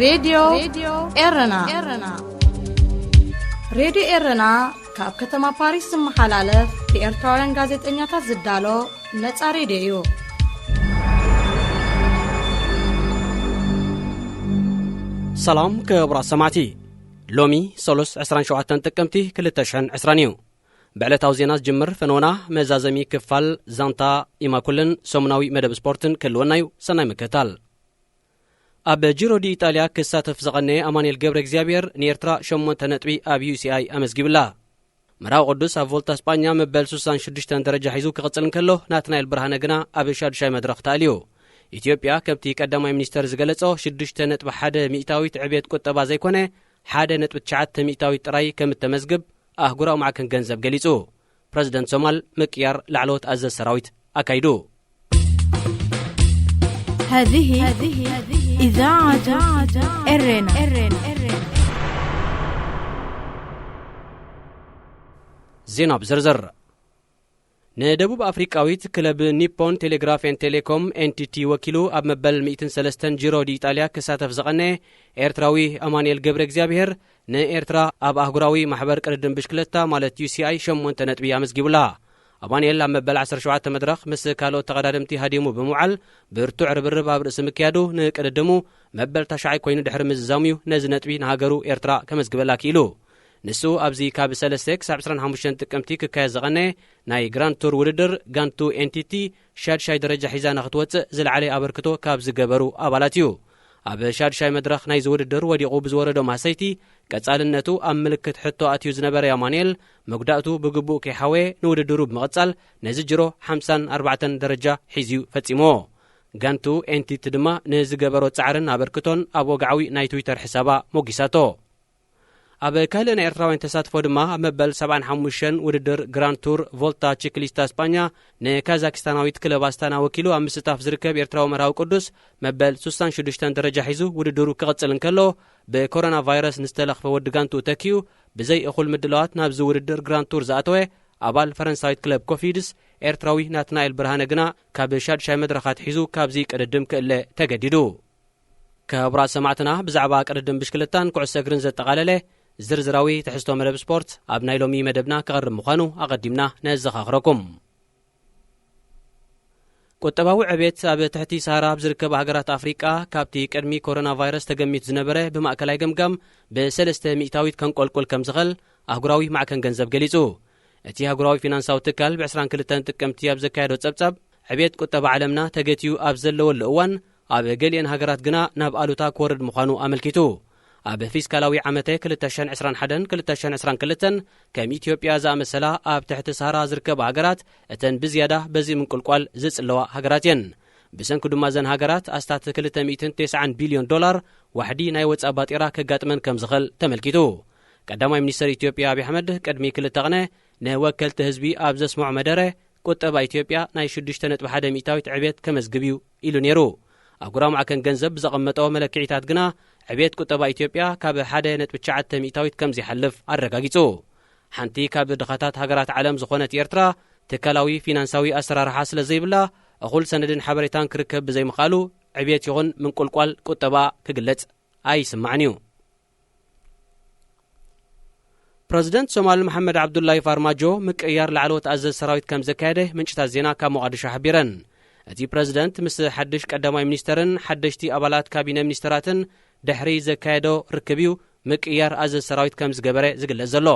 ሬድዮ ኤረና። ሬድዮ ኤረና ካብ ከተማ ፓሪስ ዝመሓላለፍ ብኤርትራውያን ጋዜጠኛታት ዝዳሎ ነጻ ሬድዮ እዩ። ሰላም ክቡራት ሰማዕቲ፣ ሎሚ ሰሉስ ዕስራን ሸውዓተን ጥቅምቲ ክልተ ሽሕን ዕስራን እዩ። ብዕለታዊ ዜና ዝጅምር ፈነወና መዛዘሚ ክፋል ዛንታ ኢማኩልን ሰሙናዊ መደብ ስፖርትን ክህልወና እዩ። ሰናይ ምክትታል። ኣብ ጂሮ ዲ ኢጣልያ ክሳተፍ ዝቐነየ ኣማኑኤል ገብረ እግዚኣብሔር ንኤርትራ ሸሞንተ ነጥቢ ኣብ ዩ ሲ ኣይ ኣመዝጊብላ። መርሃዊ ቅዱስ ኣብ ቮልታ ስጳኛ መበል ሱሳን ሽዱሽተን ደረጃ ሒዙ ክቕጽል እንከሎ፣ ናትናኤል ብርሃነ ግና ኣብ ሻዱሻይ መድረኽ ተኣልዩ። ኢትዮጵያ፣ ከምቲ ቀዳማይ ሚኒስተር ዝገለጾ፣ ሽዱሽተ ነጥቢ ሓደ ሚእታዊት ዕብየት ቁጠባ ዘይኮነ፣ ሓደ ነጥቢ ትሽዓተ ሚእታዊት ጥራይ ከም እተመዝግብ ኣህጉራዊ ማዕከን ገንዘብ ገሊጹ። ፕረዚደንት ሶማል ምቅያር ላዕለዎት ኣዘዝ ሰራዊት ኣካይዱ። هذه إذاعة إرنا. ዜና ብዝርዝር። ንደቡብ ኣፍሪቃዊት ክለብ ኒፖን ቴሌግራፍ ኤን ቴሌኮም፣ ኤን ቲ ቲ፣ ወኪሉ ኣብ መበል ሚእትን ሰለስተን ጂሮ ዲ ኢጣልያ ክሳተፍ ዝቐነየ ኤርትራዊ ኣማኑኤል ገብረ እግዚኣብሔር፣ ንኤርትራ ኣብ ኣህጉራዊ ማሕበር ቅድድም ብሽክለታ ማለት ዩ ሲ ኣይ ሸሞንተ ነጥቢ ኣመዝጊቡላ። ኣማኑኤል ኣብ መበል ዓሰርተ ሸውዓተ መድረኽ ምስ ካልኦት ተቐዳደምቲ ሃዲሙ ብምውዓል፣ ብርቱዕ ርብርብ ኣብ ርእሲ ምክያዱ፣ ንቅድድሙ መበል ታሽዓይ ኮይኑ ድሕሪ ምዝዛሙ እዩ ነዚ ነጥቢ ንሃገሩ ኤርትራ ከመዝግበላ ክኢሉ። ንሱ ኣብዚ ካብ ሰለስተ ክሳብ ዕስራን ሓሙሽተን ጥቅምቲ ክካየድ ዝቐነየ ናይ ግራንድ ቱር ውድድር ጋንቱ ኤን ቲ ቲ ሻድሻይ ደረጃ ሒዛ ንኽትወጽእ ዝለዓለ ኣበርክቶ ካብ ዝገበሩ ኣባላት እዩ። ኣብ ሻድሻይ መድረኽ ናይዚ ውድድር ወዲቑ ብዝወረዶ ማህሰይቲ፣ ቀጻልነቱ ኣብ ምልክት ሕቶ ኣትዩ ዝነበረ ኣማኑኤል፣ መጉዳእቱ ብግቡእ ከይሓወየ ንውድድሩ ብምቕጻል፣ ነዚ ጅሮ ሓምሳን ኣርባዕተን ደረጃ ሒዙ ፈጺምዎ። ጋንቱ ኤን ቲ ቲ ድማ ንዝገበሮ ጻዕርን ኣበርክቶን ኣብ ወግዓዊ ናይ ትዊተር ሕሳባ ሞጊሳቶ። ኣብ ካልእ ናይ ኤርትራውያን ተሳትፎ ድማ፣ ኣብ መበል ሰብዓን ሓሙሽተን ውድድር ግራንድ ቱር ቮልታ ቺክሊስታ ስጳኛ፣ ንካዛኪስታናዊት ክለብ ኣስታና ወኪሉ ኣብ ምስታፍ ዝርከብ ኤርትራዊ መርሃዊ ቅዱስ፣ መበል ሱሳን ሽዱሽተን ደረጃ ሒዙ ውድድሩ ክቕጽል እንከሎ፣ ብኮሮና ቫይረስ ንዝተለኽፈ ወዲ ጋንቱ ተኪኡ፣ ብዘይ እኹል ምድላዋት ናብዚ ውድድር ግራንድ ቱር ዝኣተወ ኣባል ፈረንሳዊት ክለብ ኮፊድስ ኤርትራዊ ናትናኤል ብርሃነ ግና፣ ካብ ሻድሻይ መድረኻት ሒዙ ካብዚ ቅድድም ክእለ ተገዲዱ። ክቡራት ሰማዕትና፣ ብዛዕባ ቅድድም ብሽክለታን ኩዕሶ እግርን ዘጠቓለለ ዝርዝራዊ ትሕዝቶ መደብ ስፖርት ኣብ ናይ ሎሚ መደብና ክቐርብ ምዃኑ ኣቐዲምና ነዘኻኽረኩም። ቁጠባዊ ዕቤት ኣብ ትሕቲ ሰሃራ ኣብ ዝርከባ ሃገራት ኣፍሪቃ፣ ካብቲ ቅድሚ ኮሮና ቫይረስ ተገሚቱ ዝነበረ ብማእከላይ ገምጋም ብሰለስተ ሚእታዊት ከንቆልቁል ከም ዝኽእል ኣህጉራዊ ማዕከን ገንዘብ ገሊጹ። እቲ ኣህጉራዊ ፊናንሳዊ ትካል ብዕስራን ክልተን ጥቅምቲ ኣብ ዘካየዶ ጸብጻብ፣ ዕቤት ቁጠባ ዓለምና ተገትዩ ኣብ ዘለወሉ እዋን፣ ኣብ ገሊአን ሃገራት ግና ናብ ኣሉታ ክወርድ ምዃኑ ኣመልኪቱ። ኣብ ፊስካላዊ ዓመተ ክልተ ሽሕን ዕስራን ሓደን ክልተ ሽሕን ዕስራን ክልተን፣ ከም ኢትዮጵያ ዝኣመሰላ ኣብ ትሕቲ ሰሃራ ዝርከባ ሃገራት፣ እተን ብዝያዳ በዚ ምንቁልቋል ዝጽለዋ ሃገራት እየን። ብሰንኩ ድማ፣ እዘን ሃገራት ኣስታት ክልተ ሚእትን ተስዓን ቢልዮን ዶላር ዋሕዲ ናይ ወጻኢ ባጤራ ከጋጥመን ከም ዝኽእል ተመልኪቱ። ቀዳማይ ሚኒስተር ኢትዮጵያ ኣብይ ኣሕመድ፣ ቅድሚ ክልተ ቅነ ንወከልቲ ህዝቢ ኣብ ዘስምዖ መደረ፣ ቁጠባ ኢትዮጵያ ናይ ሽዱሽተ ነጥቢ ሓደ ሚእታዊት ዕቤት ከመዝግብ እዩ ኢሉ ነይሩ። ኣህጉራዊ ማዕከን ገንዘብ ብዘቐመጦ መለክዒታት ግና፣ ዕቤት ቁጠባ ኢትዮጵያ ካብ ሓደ ነጥቢ ትሽዓተ ሚእታዊት ከም ዘይሓልፍ ኣረጋጊጹ። ሓንቲ ካብ ድኻታት ሃገራት ዓለም ዝኾነት ኤርትራ፣ ትካላዊ ፊናንሳዊ ኣሰራርሓ ስለ ዘይብላ፣ እኹል ሰነድን ሓበሬታን ክርከብ ብዘይምኽኣሉ፣ ዕቤት ይኹን ምንቁልቋል ቁጠባ ክግለጽ ኣይስማዕን እዩ። ፕረዚደንት ሶማል መሓመድ ዓብዱላይ ፋርማጆ፣ ምቅይያር ላዕለዎት ኣዘዝ ሰራዊት ከም ዘካየደ ምንጭታት ዜና ካብ ሞቓዲሾ ሓቢረን። እቲ ፕረዚደንት ምስ ሓድሽ ቀዳማይ ሚኒስተርን ሓደሽቲ ኣባላት ካቢነ ሚኒስተራትን ድሕሪ ዘካየዶ ርክብ እዩ፣ ምቅይያር ኣዘዝ ሰራዊት ከም ዝገበረ ዝግለጽ ዘሎ።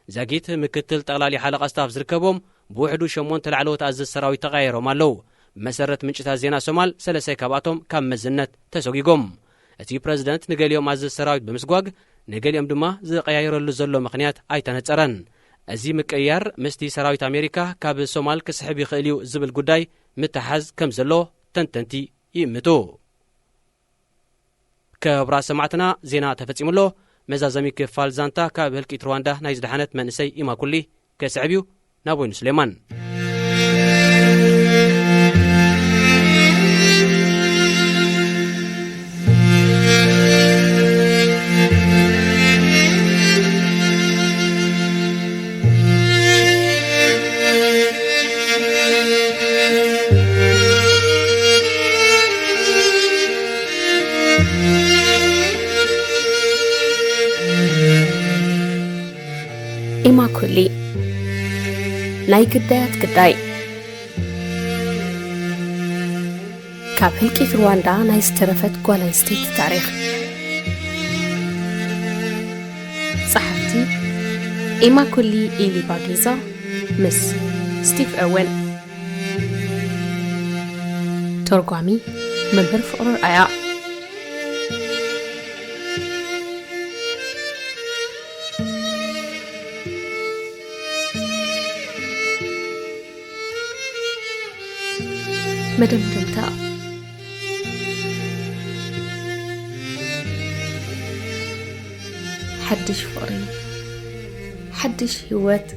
ዛጊት ምክትል ጠቕላሊ ሓለቓ ስታፍ ዝርከቦም፣ ብውሕዱ ሸሞንተ ላዕለዎት ኣዘዝ ሰራዊት ተቐያይሮም ኣለዉ። ብመሰረት ምንጭታት ዜና ሶማል፣ ሰለስተ ካብኣቶም ካብ መዝነት ተሰጒጎም። እቲ ፕረዚደንት ንገሊኦም ኣዘዝ ሰራዊት ብምስጓግ፣ ንገሊኦም ድማ ዝቐያየረሉ ዘሎ ምኽንያት ኣይተነጸረን። እዚ ምቅይያር፣ ምስቲ ሰራዊት ኣሜሪካ ካብ ሶማል ክስሕብ ይኽእል እዩ ዝብል ጉዳይ ምትሓዝ ከም ዘሎ ተንተንቲ ይእምቱ። ክቡራት ሰማዕትና፣ ዜና ተፈጺሙ ኣሎ። መዛዘሚ ክፋል ዛንታ ካብ ህልቂት ሩዋንዳ ናይ ዝደሓነት መንእሰይ ኢማኩሊ ከስዕብ እዩ። ናብ ወይኑ ስሌማን። ኩሊ ናይ ግዳያት ግዳይ። ካብ ህልቂት ሩዋንዳ ናይ ዝተረፈት ጓል ኣንስተይቲ ታሪኽ። ጸሓፍቲ ኢማኩሊ ኢሊባጊዛ ምስ ስቲቭ ኦወን። ተርጓሚ መምህር ፍቕሩ ኣርኣያ። መደምደምታ። ሓድሽ ፍቕሪ፣ ሓድሽ ህይወት።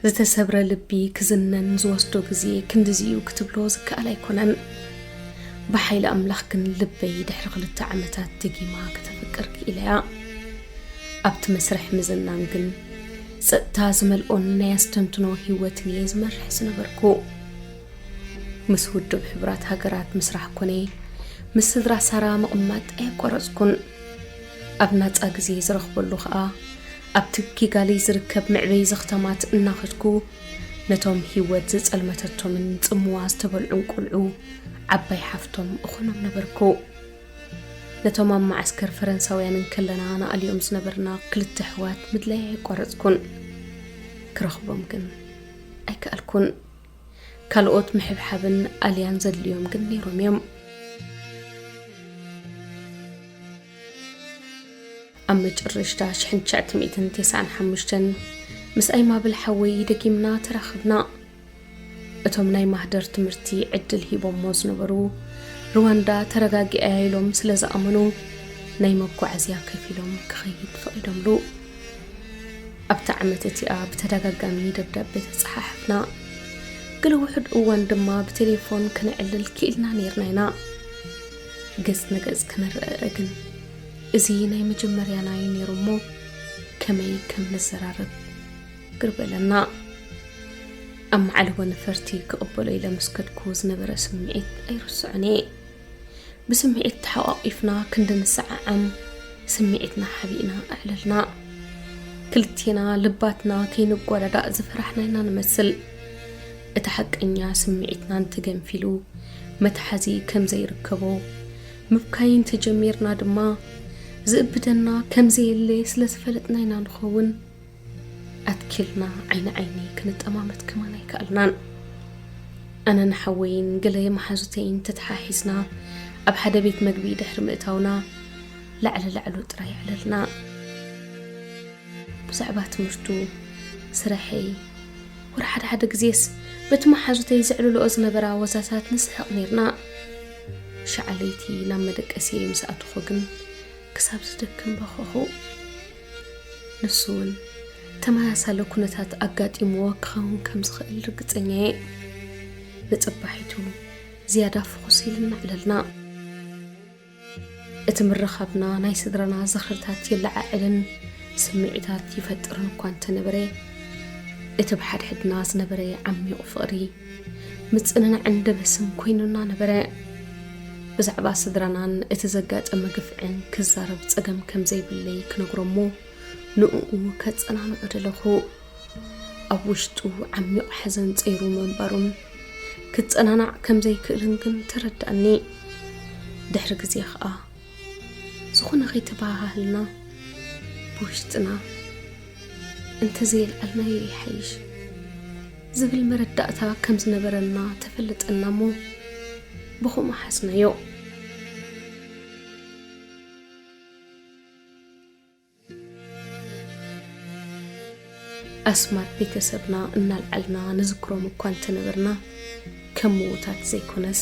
ዝተሰብረ ልቢ ክዝነን ዝወስዶ ግዜ ክንድዚ እዩ ክትብሎ ዝከኣል ኣይኮነን። ብሓይሊ ኣምላኽ ግን ልበይ ድሕሪ ክልተ ዓመታት ደጊማ ከተፍቅር ክኢላ እያ። ኣብቲ መስርሕ ምዝናን ግን ጸጥታ ዝመልኦን ናይ ኣስተንትኖ ህይወትን እየ ዝመርሕ ዝነበርኩ። ምስ ውድብ ሕቡራት ሃገራት ምስራሕ ኮነ ምስ ስድራ ሳራ ምቕማጥ ኣየቋረጽኩን። ኣብ ናጻ ግዜ ዝረኽበሉ ኸኣ ኣብቲ ኪጋሊ ዝርከብ መዕበዪ ዘኽተማት እናኸድኩ ነቶም ህይወት ዝጸልመተቶምን ጽምዋ ዝተበልዑን ቈልዑ ዓባይ ሓፍቶም እኾኖም ነበርኩ። ነቶም ኣብ መዓስከር ፈረንሳውያን እንከለና ንኣልዮም ዝነበርና ክልተ ኣሕዋት ምድላይ ኣየቋረጽኩን። ክረኽቦም ግን ኣይከኣልኩን። ካልኦት ምሕብሓብን ኣልያን ዘድልዮም ግን ነይሮም እዮም። ኣብ መጨረሽታ ሽሕን ትሽዓተ ሚእትን ተስዓን ሓሙሽተን ምስ ኣይማብል ሓወይ ደጊምና ተራኸብና። እቶም ናይ ማህደር ትምህርቲ ዕድል ሂቦሞ ዝነበሩ ሩዋንዳ ተረጋጊኣ ኢሎም ስለ ዝኣመኑ ናይ መጓዓዝያ ከፊሎም ክኸይድ ፈቒዶምሉ። ኣብታ ዓመት እቲኣ ብተደጋጋሚ ደብዳቤ ተጸሓሕፍና። ገለ ውሑድ እዋን ድማ ብቴሌፎን ክነዕልል ክኢልና ነይርና ኢና። ገጽ ንገጽ ክንረኣእ ግን እዚ ናይ መጀመርያና እዩ ነይሩ እሞ ከመይ ከም ንዘራረብ ግር በለና። ኣብ መዓልቦ ነፈርቲ ክቕበሎ ኢለ ምስ ከድኩ ዝነበረ ስምዒት ኣይርስዖን እየ። ብስምዒት ተሓቋቒፍና ክንዲ ንሰዓዓም ስምዒትና ሓቢእና ኣዕለልና። ክልቴና ልባትና ከይንጓዳዳእ ዝፈራሕና ኢና ንመስል። እቲ ሓቀኛ ስምዒትና እንተገንፊሉ መትሓዚ ከም ዘይርከቦ ምብካይ እንተጀሚርና ድማ ዝእብደና ከም ዘየለ ስለ ዝፈለጥና ኢና ንኸውን። ኣትኪልና ዓይኒ ዓይኒ ክንጠማመት ከማን ኣይከኣልናን። ኣነን ሓወይን ገለ መሓዙተይን ተተሓሒዝና ኣብ ሓደ ቤት መግቢ ድሕሪ ምእታውና ላዕሊ ላዕሉ ጥራይ ኣዕለልና። ብዛዕባ ትምህርቱ፣ ስራሐይ፣ ወላ ሓደ ሓደ ግዜስ በቲ መሓዙተይ ዘዕልልኦ ዝነበራ ወዛታት ንስሕቕ ነይርና። ሸዓ ለይቲ ናብ መደቀሲየይ ምስ ኣተኹ ግን ክሳብ ዝደክም በኸኹ። ንሱ እውን ተመሳሳሊ ኩነታት ኣጋጢምዎ ክኸውን ከም ዝኽእል ርግጸኛ እየ። ንጽባሒቱ ዝያዳ ፍኹስ ኢልና ኣዕለልና። እቲ ምርኻብና ናይ ስድራና ዝኽርታት የለዓዕልን ስምዒታት ይፈጥርን እኳ እንተነበረ፣ እቲ ብሓድሕድና ዝነበረ ዓሚቕ ፍቕሪ ምጽንናዕን ደበስን ኮይኑና ነበረ። ብዛዕባ ስድራናን እቲ ዘጋጠመ ግፍዕን ክዛረብ ጸገም ከም ዘይብለይ ክነግሮ እሞ ንእኡ ከጸናንዖ ደለኹ። ኣብ ውሽጡ ዓሚቕ ሓዘን ጸይሩ ምንባሩን ክጸናናዕ ከም ዘይክእልን ግን ተረዳእኒ። ድሕሪ ግዜ ኸኣ ዝኾነ ከይተበሃሃልና ብውሽጥና እንተዘየልዓልናዮ ይሓይሽ ዝብል መረዳእታ ከም ዝነበረና ተፈለጠና እሞ ብኸምኡ ሓዝናዮ። ኣስማት ቤተሰብና እናልዓልና ንዝክሮም እኳ እንተነበርና፣ ከም ምዉታት ዘይኮነስ፣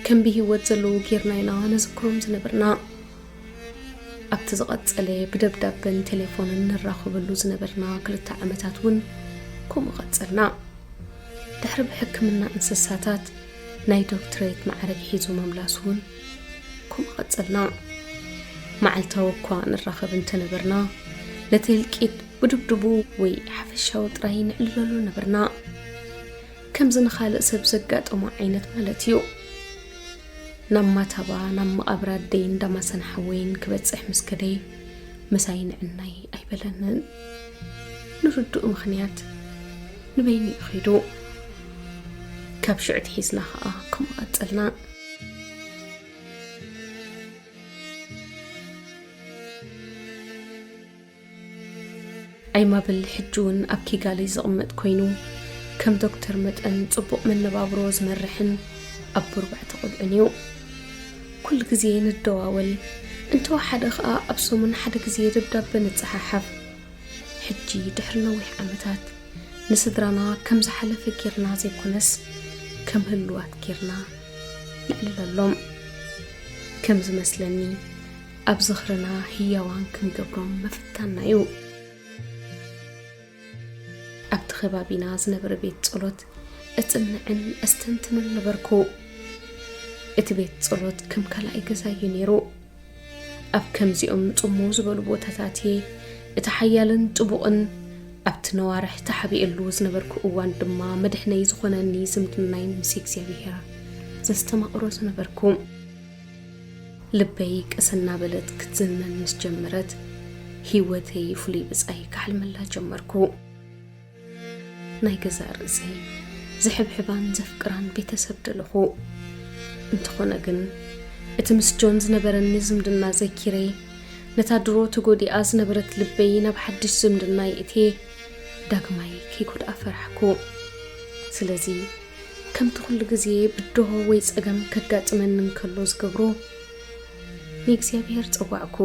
ከም ብህይወት ዘለዉ ጌርና ኢና ንዝክሮም ዝነበርና። ኣብቲ ዝቐጸለ ብደብዳበን ቴሌፎንን ንራኸበሉ ዝነበርና ክልተ ዓመታት እውን ከምኡ ቀጸልና። ድሕሪ ብሕክምና እንስሳታት ናይ ዶክትሬት ማዕረግ ሒዙ ምምላሱ እውን ከምኡ ቀጸልና። መዓልታዊ እኳ ንራኸብ እንተነበርና፣ ነቲ ህልቂት ብድብድቡ ወይ ሓፈሻዊ ጥራይ ነዕልለሉ ነበርና። ከምዚ ንኻልእ ሰብ ዘጋጠሞ ዓይነት ማለት እዩ። ናብ ማታባ፣ ናብ መቓብር ኣደይን ዳማሰን ሓወይን ክበጽሕ ምስ ከደይ፣ ምሳይ ንዕናይ ኣይበለንን። ንርዱእ ምኽንያት ንበይኑ እዩ ኺዱ። ካብ ሽዑ ኣትሒዝና ኸኣ ከምኡ ቀጸልና። ኣይማብል ሕጂ እውን ኣብ ኪጋሊ ዝቕመጥ ኮይኑ፣ ከም ዶክተር መጠን ጽቡቕ መነባብሮ ዝመርሕን ኣቦ ኣርባዕተ ቆልዑን እዩ። ኩሉ ግዜ ንደዋወል፣ እንተወሓደ ኸኣ ኣብ ሰሙን ሓደ ግዜ ደብዳበ ንጸሓሓፍ። ሕጂ ድሕሪ ነዊሕ ዓመታት ንስድራና ከም ዝሓለፈ ጌርና ዘይኮነስ፣ ከም ህሉዋት ጌርና ነዕልለሎም። ከም ዝመስለኒ፣ ኣብ ዝኽርና ህያዋን ክንገብሮም ምፍታንና እዩ። ኣብቲ ከባቢና ዝነበረ ቤት ጸሎት እጽንዕን እስተንትንን ነበርኩ። እቲ ቤት ጸሎት ከም ካልኣይ ገዛይ እዩ ነይሩ። ኣብ ከምዚኦም ጽምው ዝበሉ ቦታታት እየ እቲ ሓያልን ጥቡቕን ኣብቲ ነዋርሕ ተሓቢኤሉ ዝነበርኩ እዋን ድማ መድሕነይ ዝኾነኒ ዝምድናይ ምስ እግዚኣብሔር ዘስተማቕሮ ዝነበርኩ። ልበይ ቀስ እናበለት ክትዝነን ምስ ጀመረት፣ ህይወተይ ፍሉይ ብጻይ ክሓልመላ ጀመርኩ። ናይ ገዛእ ርእሰይ ዝሕብሕባን ዘፍቅራን ቤተሰብ ደለኹ። እንተኾነ ግን፣ እቲ ምስ ጆን ዝነበረኒ ዝምድና ዘኪረ፣ ነታ ድሮ ተጎዲኣ ዝነበረት ልበይ ናብ ሓድሽ ዝምድና የእትየ ዳግማይ ከይጎድኣ ፈራሕኩ። ስለዚ፣ ከምቲ ኩሉ ግዜ ብድሆ ወይ ጸገም ከጋጥመኒ እንከሎ ዝገብሮ፣ ንእግዚኣብሔር ጸዋዕኩ።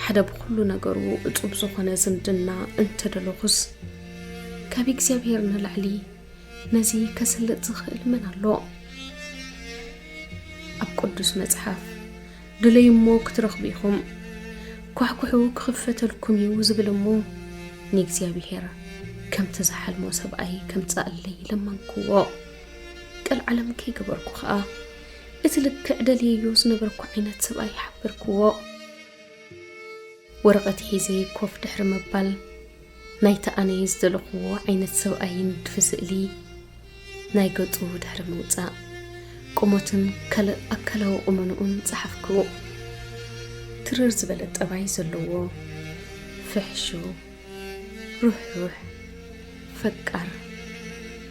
ሓደ ብኹሉ ነገሩ እጹብ ዝኾነ ዝምድና እንተደለኹስ፣ ካብ እግዚኣብሔር ንላዕሊ ነዚ ከስልጥ ዝኽእል መን ኣሎ? ኣብ ቅዱስ መጽሓፍ፣ "ድለዩ እሞ ክትረኽቡ ኢኹም፣ ኳሕኩሑ ክኽፈተልኩም እዩ" ዝብል እሞ፣ ንእግዚኣብሔር ከምቲ ዝሓልሞ ሰብኣይ ከምጽኣለይ ለመንክዎ። ቀልዓለም ከይገበርኩ ኸኣ፣ እቲ ልክዕ ደልየዮ ዝነበርኩ ዓይነት ሰብኣይ ሓበርክዎ። ወረቐት ሒዘ ኮፍ ድሕሪ ምባል፣ ናይቲ ኣነ ዝደለኽዎ ዓይነት ሰብኣይ ንድፊ ስእሊ ናይ ገጹ ድሕሪ ምውጻእ፣ ቁመቱን ካልእ ኣካላዊ ቁመንኡን ጸሓፍኩ። ትርር ዝበለ ጠባይ ዘለዎ፣ ፍሕሹው፣ ርሕሩሕ፣ ፈቃር፣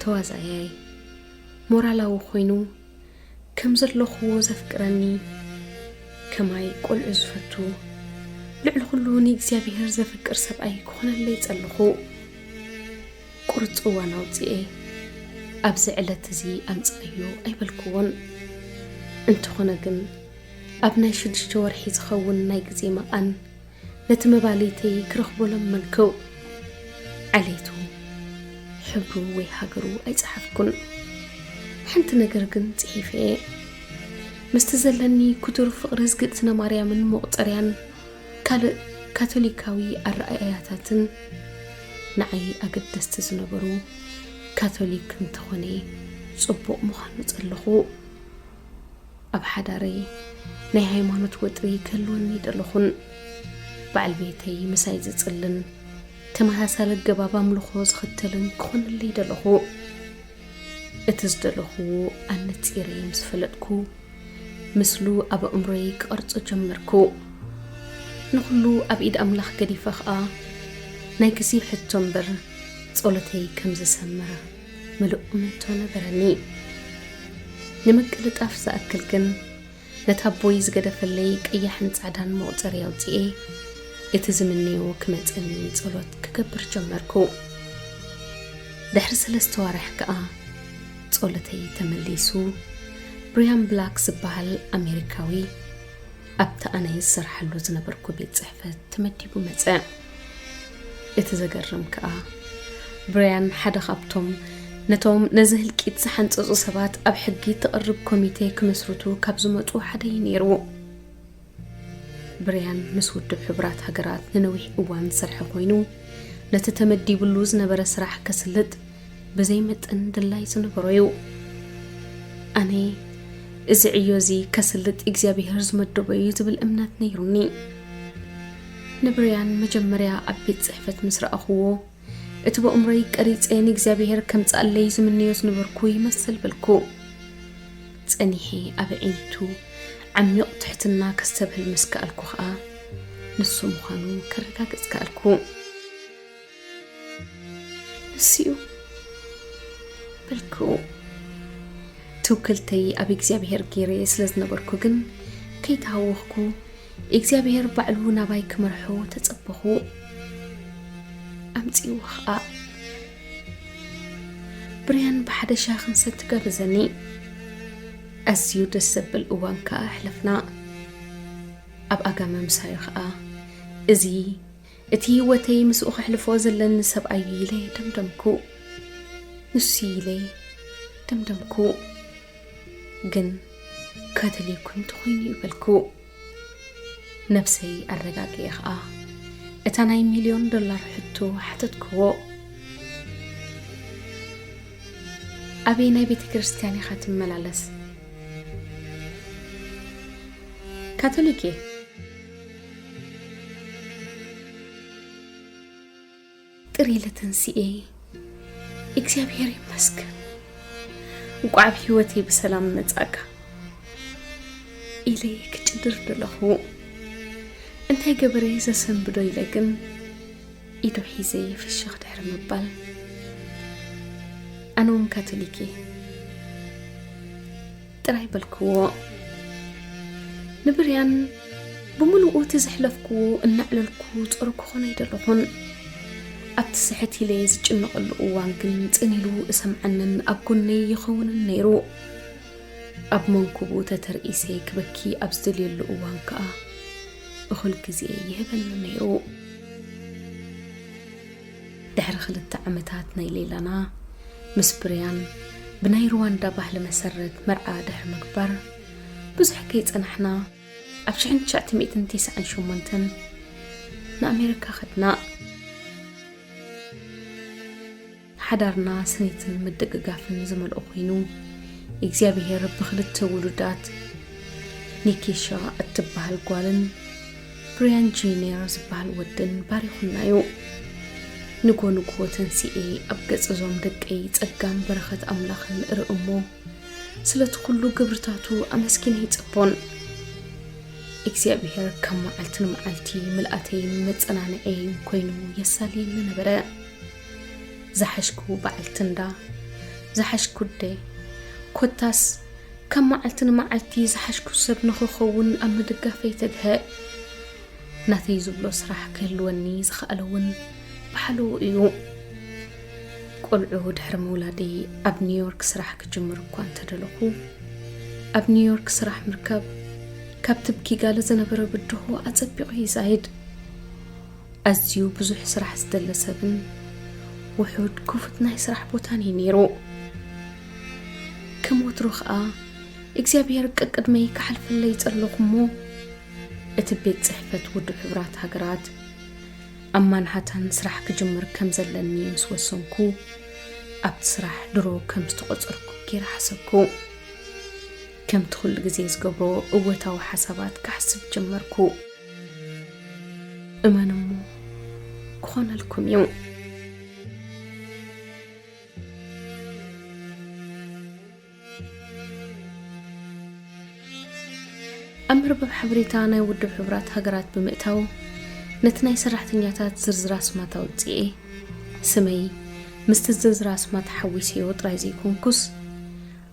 ተዋዛያይ፣ ሞራላዊ ኮይኑ፣ ከም ዘለኽዎ ዘፍቅረኒ፣ ከማይ ቆልዑ ዝፈቱ፣ ልዕሊ ኩሉ ንእግዚኣብሔር ዘፍቅር ሰብኣይ ክኾነለይ ጸለኹ። ቁርጽ እዋን ኣውጺኤ፣ ኣብዚ ዕለት እዚ ኣምጽኣዮ ኣይበልክዎን። እንተኾነ ግን፣ ኣብ ናይ ሽዱሽተ ወርሒ ዝኸውን ናይ ግዜ መቓን፣ ነቲ መባልይተይ ክረኽቦ ለመንክው። ዓሌቱ፣ ሕብሩ ወይ ሃገሩ ኣይጸሓፍኩን። ሓንቲ ነገር ግን ጽሒፈ እየ። ምስቲ ዘለኒ ክቱር ፍቕሪ ዝግእትነ ማርያምን መቑጸርያን ካልእ ካቶሊካዊ ኣረኣእያታትን ንዓይ ኣገደስቲ ዝነበሩ፣ ካቶሊክ እንተኾነ ጽቡቕ ምዃኑ ጸለኹ። ኣብ ሓዳረይ ናይ ሃይማኖት ወጥሪ ክህልወኒ ደለኹን፣ በዓል ቤተይ ምሳይ ዝጽልን ተመሳሳሊ ኣገባብ ኣምልኾ ዝኽተልን ክኾነለይ ደለኹ። እቲ ዝደለኽዎ ኣነጺረ ምስ ፈለጥኩ፣ ምስሉ ኣብ ኣእምሮይ ክቐርጾ ጀመርኩ። ንኹሉ ኣብ ኢድ ኣምላኽ ገዲፈ ኸኣ፣ ናይ ግዜ ሕቶ እምበር ጸሎተይ ከም ዝሰምር ምሉእ እምንቶ ነበረኒ። ንምቅልጣፍ ዝኣክል ግን፣ ነታ ኣቦይ ዝገደፈለይ ቀያሕን ጻዕዳን መቑጸሪ ኣውጺኤ፣ እቲ ዝምነዮ ክመጸኒ ጸሎት ክገብር ጀመርኩ። ድሕሪ ሰለስተ ዋርሕ ከኣ ጸሎተይ ተመሊሱ፣ ብሪያን ብላክ ዝበሃል ኣሜሪካዊ ኣብቲ ኣነ ዝሰርሓሉ ዝነበርኩ ቤት ጽሕፈት ተመዲቡ መጸ። እቲ ዘገርም ከኣ፣ ብራያን ሓደ ካብቶም ነቶም ነዚ ህልቂት ዝሓንጸጹ ሰባት ኣብ ሕጊ ተቕርብ ኮሚቴ ክመስርቱ ካብ ዝመጹ ሓደ እዩ ነይሩ። ብራያን ምስ ውድብ ሕቡራት ሃገራት ንነዊሕ እዋን ዝሰርሐ ኮይኑ፣ ነቲ ተመዲብሉ ዝነበረ ስራሕ ከስልጥ ብዘይ መጠን ድላይ ዝነበሮ እዩ። ኣነ፣ እዚ ዕዮ እዚ ከስልጥ እግዚኣብሄር ዝመደቦ እዩ ዝብል እምነት ነይሩኒ። ንብርያን መጀመርያ ኣብ ቤት ጽሕፈት ምስ ረኣኹዎ፣ እቲ ብእምሮይ ቀሪጸ ንእግዚኣብሄር ከምጽኣለይ ዝምነዮ ዝነበርኩ ይመስል በልኩ። ጸኒሐ ኣብ ኣዒንቱ ዓሚቕ ትሕትና ከስተብህል ምስ ከኣልኩ ኸኣ፣ ንሱ ምዃኑ ከረጋግጽ ከኣልኩ። ንሱ'ዩ በልኩ። ትውክልተይ ኣብ እግዚኣብሔር ገይረ ስለ ዝነበርኩ ግን ከይተሃወኽኩ፣ እግዚኣብሔር ባዕሉ ናባይ ክመርሖ ተጸበኹ። ኣምጺእዎ ኸኣ። ብርያን ብሓደ ሻሂ ክንሰቲ ጋበዘኒ። ኣዝዩ ደስ ዘብል እዋን ከኣ ኣሕለፍና። ኣብ ኣጋመ ምሳዩ ኸኣ፣ እዚ እቲ ህይወተይ ምስኡ ከሕልፎ ዘለኒ ሰብኣይ ኢለ ደምደምኩ። ንሱ ኢለ ደምደምኩ። ግን ካቶሊክ እንተኾይኑ እዩ በልኩ። ነብሰይ ኣረጋግኤ ኸኣ፣ እታ ናይ ሚልዮን ዶላር ሕቶ ሓተትክዎ። ኣበየናይ ቤተ ክርስቲያን ኢኻ ትመላለስ? ካቶሊክ እየ። ጥር ኢለ ተንሲኤ፣ እግዚኣብሔር ይመስገን፣ እንቋዕ ኣብ ህይወተይ ብሰላም መጻእካ ኢለ ክጭድር ደለኹ። እንታይ ገበረ ዘሰንብዶ ኢለ ግን ኢዱ ሒዘ ፍሽኽ ድሕሪ ምባል፣ ኣነ እውን ካቶሊክ እየ ጥራይ በልክዎ። ንብርያን ብምሉኡ እቲ ዘሕለፍክዎ እናዕለልኩ ጸሩ ክኾኖ ኣይደለኹን። ኣብቲ ስሕት ኢለ ዝጭነቐሉ እዋን ግን ጽን ኢሉ እሰምዓንን ኣብ ጎነይ ይኸውንን ነይሩ። ኣብ መንኩቡ ተተርኢሰ ክበኪ ኣብ ዝደልየሉ እዋን ከኣ እኹል ግዜ ይህበኒ ነይሩ። ድሕሪ ክልተ ዓመታት ናይ ሌላና ምስ ብርያን ብናይ ሩዋንዳ ባህሊ መሰረት መርዓ ድሕሪ ምግባር ብዙሕ ከይጸናሕና ኣብ ሽሕን ትሽዓተ ሚእትን ተስዓን ሸሞንተን ንኣሜሪካ ኸድና። ሓዳርና ስኒትን ምድግጋፍን ዝመልኦ ኮይኑ እግዚኣብሔር ብክልተ ውሉዳት ኒኬሻ እትበሃል ጓልን ብርያን ጁኒየር ዝበሃል ወድን ባሪኹና እዩ። ንጎ ንጎ ተንሲኤ ኣብ ገጽ እዞም ደቀይ ጸጋን በረኸት ኣምላኽን እርኢ እሞ ስለቲ ኩሉ ግብርታቱ ኣመስጊነ ይጸቦን። እግዚኣብሔር ካብ መዓልቲ ንመዓልቲ ምልኣተይን መጸናንዐይን ኮይኑ የሳልየኒ ነበረ። ዝሓሽኩ በዓልቲ እንዳ፣ ዝሓሽኩ ኣደ፣ ኮታስ ካብ መዓልቲ ንመዓልቲ ዝሓሽኩ ሰብ ንኽኸውን ኣብ ምድጋፈይ ተግሀ። ናተይ ዝብሎ ስራሕ ክህልወኒ ዝኸኣለ እውን ብሓለዎ እዩ። ቆልዑ ድሕሪ ምውላደይ ኣብ ኒውዮርክ ስራሕ ክጅምር እኳ እንተደለኹ፣ ኣብ ኒውዮርክ ስራሕ ምርካብ ካብቲ ኣብ ኪጋሊ ዝነበረ ብድሆ ኣጸቢቑ ይዛይድ። ኣዝዩ ብዙሕ ስራሕ ዝደሊ ሰብን ውሑድ ክፉት ናይ ስራሕ ቦታን እዩ ነይሩ። ከም ወትሩ ኸኣ እግዚኣብሔር ቀቅድመይ ክሓልፈለይ ጸለኹ እሞ፣ እቲ ቤት ጽሕፈት ውድብ ሕቡራት ሃገራት ኣብ ማንሃታን ስራሕ ክጅምር ከም ዘለኒ ምስ ወሰንኩ፣ ኣብቲ ስራሕ ድሮ ከም ዝተቖጸርኩ ገይረ ሓሰብኩ። ከምቲ ኩሉ ግዜ ዝገብሮ እወታዊ ሓሳባት ክሓስብ ጀመርኩ። እመን እሞ ክኾነልኩም እዩ። ኣብ መርበብ ሓበሬታ ናይ ውድብ ሕቡራት ሃገራት ብምእታው፣ ነቲ ናይ ሰራሕተኛታት ዝርዝር ኣስማት ኣውጽኤ፣ ስመይ ምስቲ ዝርዝር ኣስማት ሓዊሰዮ ጥራይ ዘይኮንኩስ፣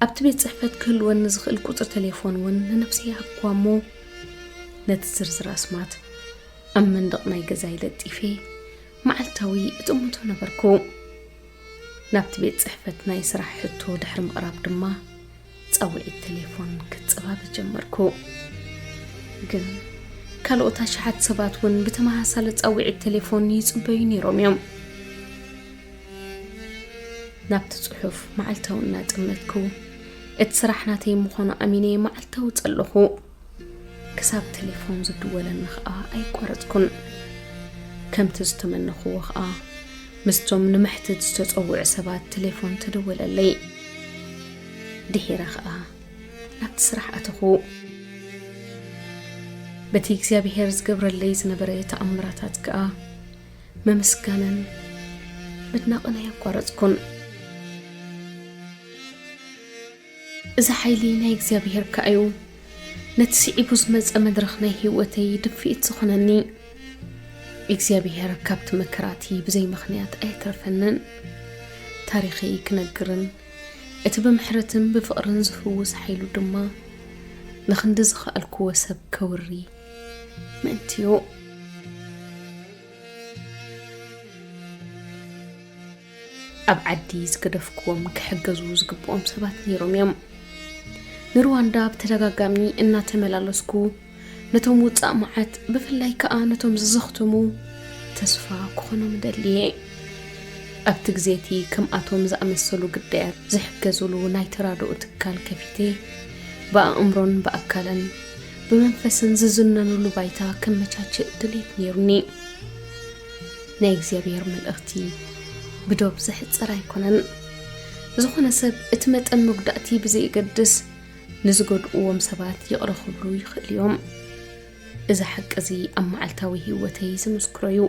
ኣብቲ ቤት ጽሕፈት ክህልወኒ ዝኽእል ቁጽሪ ቴሌፎን እውን ንነብሰይ ሃብኩዋ እሞ፣ ነቲ ዝርዝር ኣስማት ኣብ መንደቕ ናይ ገዛይ ለጢፈ መዓልታዊ እጥምቶ ነበርኩ። ናብቲ ቤት ጽሕፈት ናይ ስራሕ ሕቶ ድሕሪ ምቕራብ ድማ ጻውዒት ቴሌፎን ክጸባበ ጀመርኩ። ግን ካልኦት ኣሽሓት ሰባት እውን ብተመሳሳሊ ጻውዒት ቴሌፎን ይጽበዩ ነይሮም እዮም። ናብቲ ጽሑፍ መዓልታዊ እናጠመትኩ፣ እቲ ስራሕ ናተይ ምዃኑ ኣሚነ መዓልታዊ ጸለኹ። ክሳብ ቴሌፎን ዝድወለኒ ኸኣ ኣይቋረጽኩን። ከምቲ ዝተመነኽዎ ኸኣ ምስቶም ንመሕትት ዝተጸውዑ ሰባት ቴሌፎን ተደወለለይ። ድሒረ ኸኣ ናብቲ ስራሕ ኣተኹ። በቲ እግዚኣብሔር ዝገብረለይ ዝነበረ ተኣምራታት ከኣ ምምስጋንን ምድናቕን ኣየቋረጽኩን። እዚ ሓይሊ ናይ እግዚኣብሔር ከኣ እዩ፣ ነቲ ስዒቡ ዝመጸ መድረኽ ናይ ህይወተይ ድፍኢት ዝኾነኒ። እግዚኣብሔር ካብቲ መከራቲ ብዘይ ምኽንያት ኣየትረፈንን። ታሪኸይ ክነግርን እቲ ብምሕረትን ብፍቕርን ዝፍውስ ሓይሉ ድማ ንኽንዲ ዝኸኣልክዎ ሰብ ከውሪ ምእንትዩ። ኣብ ዓዲ ዝገደፍክዎም ክሕገዙ ዝግብኦም ሰባት ነይሮም እዮም። ንሩዋንዳ ብተደጋጋሚ እናተመላለስኩ ነቶም ውጻእ መዓት፣ ብፍላይ ከኣ ነቶም ዝዘኽትሙ ተስፋ ክኾኖም እደሊ እየ። ኣብቲ ግዜ እቲ ከምኣቶም ዝኣመሰሉ ግዳያት ዝሕገዙሉ ናይ ተራድኦ ትካል ከፊተ ብኣእምሮን ብኣካልን ብመንፈስን ዝዝነኑሉ ባይታ ከመቻችእ ድሌት ነይሩኒ። ናይ እግዚኣብሔር መልእኽቲ ብዶብ ዝሕጸር ኣይኮነን። ዝኾነ ሰብ እቲ መጠን መጉዳእቲ ብዘየገድስ ንዝጎድእዎም ሰባት ይቕረ ክብሉ ይኽእሉ እዮም። እዚ ሓቂ እዚ ኣብ መዓልታዊ ህይወተይ ዝምስክሮ እዩ።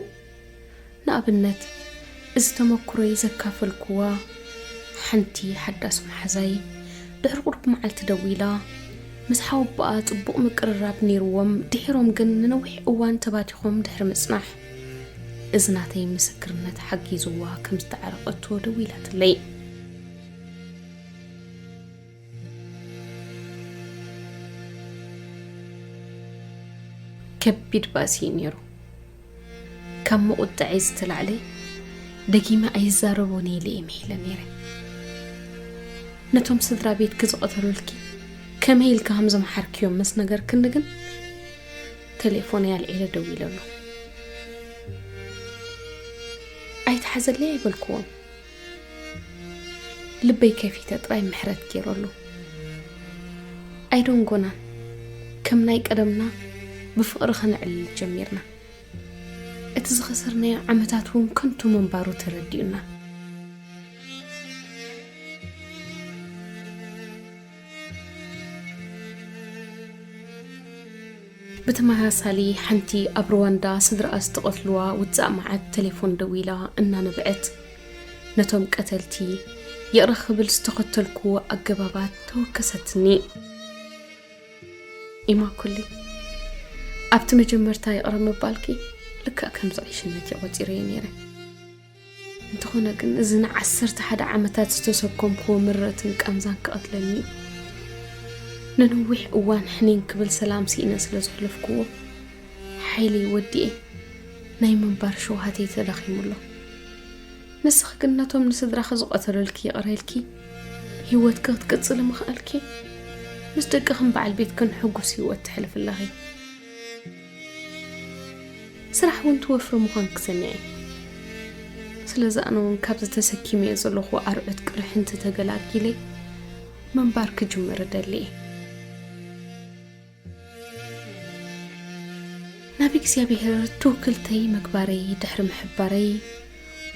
ንኣብነት፣ እዚ ተመክሮይ ዘካፈልክዋ ሓንቲ ሓዳስ መሓዛይ ድሕሪ ቁሩብ መዓልቲ ደዊላ፣ ምስ ሓወቦኣ ጽቡቕ ምቅርራብ ነይርዎም፣ ድሒሮም ግን ንነዊሕ እዋን ተባቲኾም ድሕሪ ምጽናሕ፣ እዚ ናተይ ምስክርነት ሓጊዝዋ ከም ዝተዓረቐቶ ደዊላትለይ። ከቢድ ባእሲ እዩ ነይሩ። ካብ መቑጠዐይ ዝተላዕለ ደጊመ ኣይዛረቦን ኢለ እየ ምሒለ ነይረ። ነቶም ስድራ ቤትኪ ዝቐተሉልኪ ከመይ ኢልካ ከም ዘምሓርክዮም ምስ ነገርክኒ ግን ተሌፎነይ ኣልዒለ ደዊለሉ። ኣይትሓዘለይ ኣይበልክዎም። ልበይ ከፊተ ጥራይ ምሕረት ገይረሉ። ኣይደንጎናን። ከም ናይ ቀደምና ብፍቕሪ ኸነዕልል ጀሚርና። እቲ ዝኸሰርናዮ ዓመታት እውን ከንቱ ምንባሩ ተረዲኡና። ብተመሳሳሊ ሓንቲ ኣብ ሩዋንዳ ስድራኣ ዝተቐትልዋ ውጻእ መዓት ተሌፎን ደዊላ እናነብዐት ነቶም ቀተልቲ ይቕረ ክብል ዝተኸተልክዎ ኣገባባት ተወከሰትኒ። ኢማኩሊ፣ ኣብቲ መጀመርታ ይቕረ ምባልኪ ልክዕ ከምዚ ዕሽነት እየ ቆጺረዮ ነይረ። እንተኾነ ግን፣ እዚ ንዓሰርተ ሓደ ዓመታት ዝተሰከምክዎ ምረትን ቃንዛን ክቐትለኒ እዩ። ንነዊሕ እዋን ሕኒን ክብል ሰላም ስኢነ ስለ ዘሕለፍክዎ፣ ሓይለይ ወዲኤ፣ ናይ ምንባር ሸውሃተይ ተዳኺሙ ኣሎ። ንስኺ ግን ነቶም ንስድራኺ ዝቐተሉልኪ ይቕረ ኢልኪ፣ ህይወትኪ ክትቅጽሊ ምኽኣልኪ፣ ምስ ደቅኽን በዓል ቤትክን ሕጉስ ህይወት ተሕልፊ ኣለኺ። ስራሕ እውን ትወፍሪ ምዃንኪ ሰሚዐ። ስለዚ ኣነ እውን ካብዚ ተሰኪመዮ ዘለኹ ኣርዑት ቅርሕንቲ ተገላጊለ ምንባር ክጅምር እደሊ እየ። ናብ እግዚኣብሔር ትውክልተይ ምግባረይ ድሕሪ ምሕባረይ፣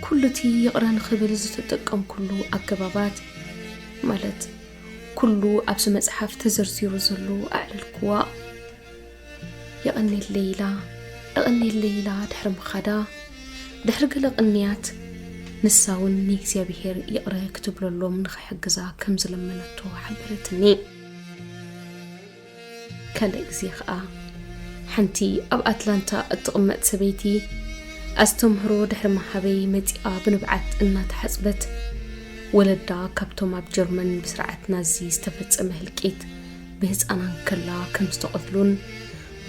ኩሉ እቲ ይቕረ ንኽብል ዝተጠቀምኩሉ ኣገባባት፣ ማለት ኩሉ ኣብዚ መጽሓፍ ተዘርዚሩ ዘሎ ኣዕለልክዋ። የቐኔለይ ኢላ፣ የቐኔለይ ኢላ ድሕሪ ምኻዳ፣ ድሕሪ ገለ ቅንያት፣ ንሳ እውን ንእግዚኣብሔር ይቕረ ክትብለሎም ንኽሕግዛ ከም ዝለመነቶ ሓበረትኒ። ካልእ ግዜ ኸኣ፣ ሓንቲ ኣብ ኣትላንታ እትቕመጥ ሰበይቲ፣ ኣስተምህሮ ድሕሪ ምሃበይ መጺኣ ብንብዓት እናተሓጽበት፣ ወለዳ ካብቶም ኣብ ጀርመን ብስርዓት ናዚ ዝተፈጸመ ህልቂት ብህጻና እንከላ ከም ዝተቐትሉን፣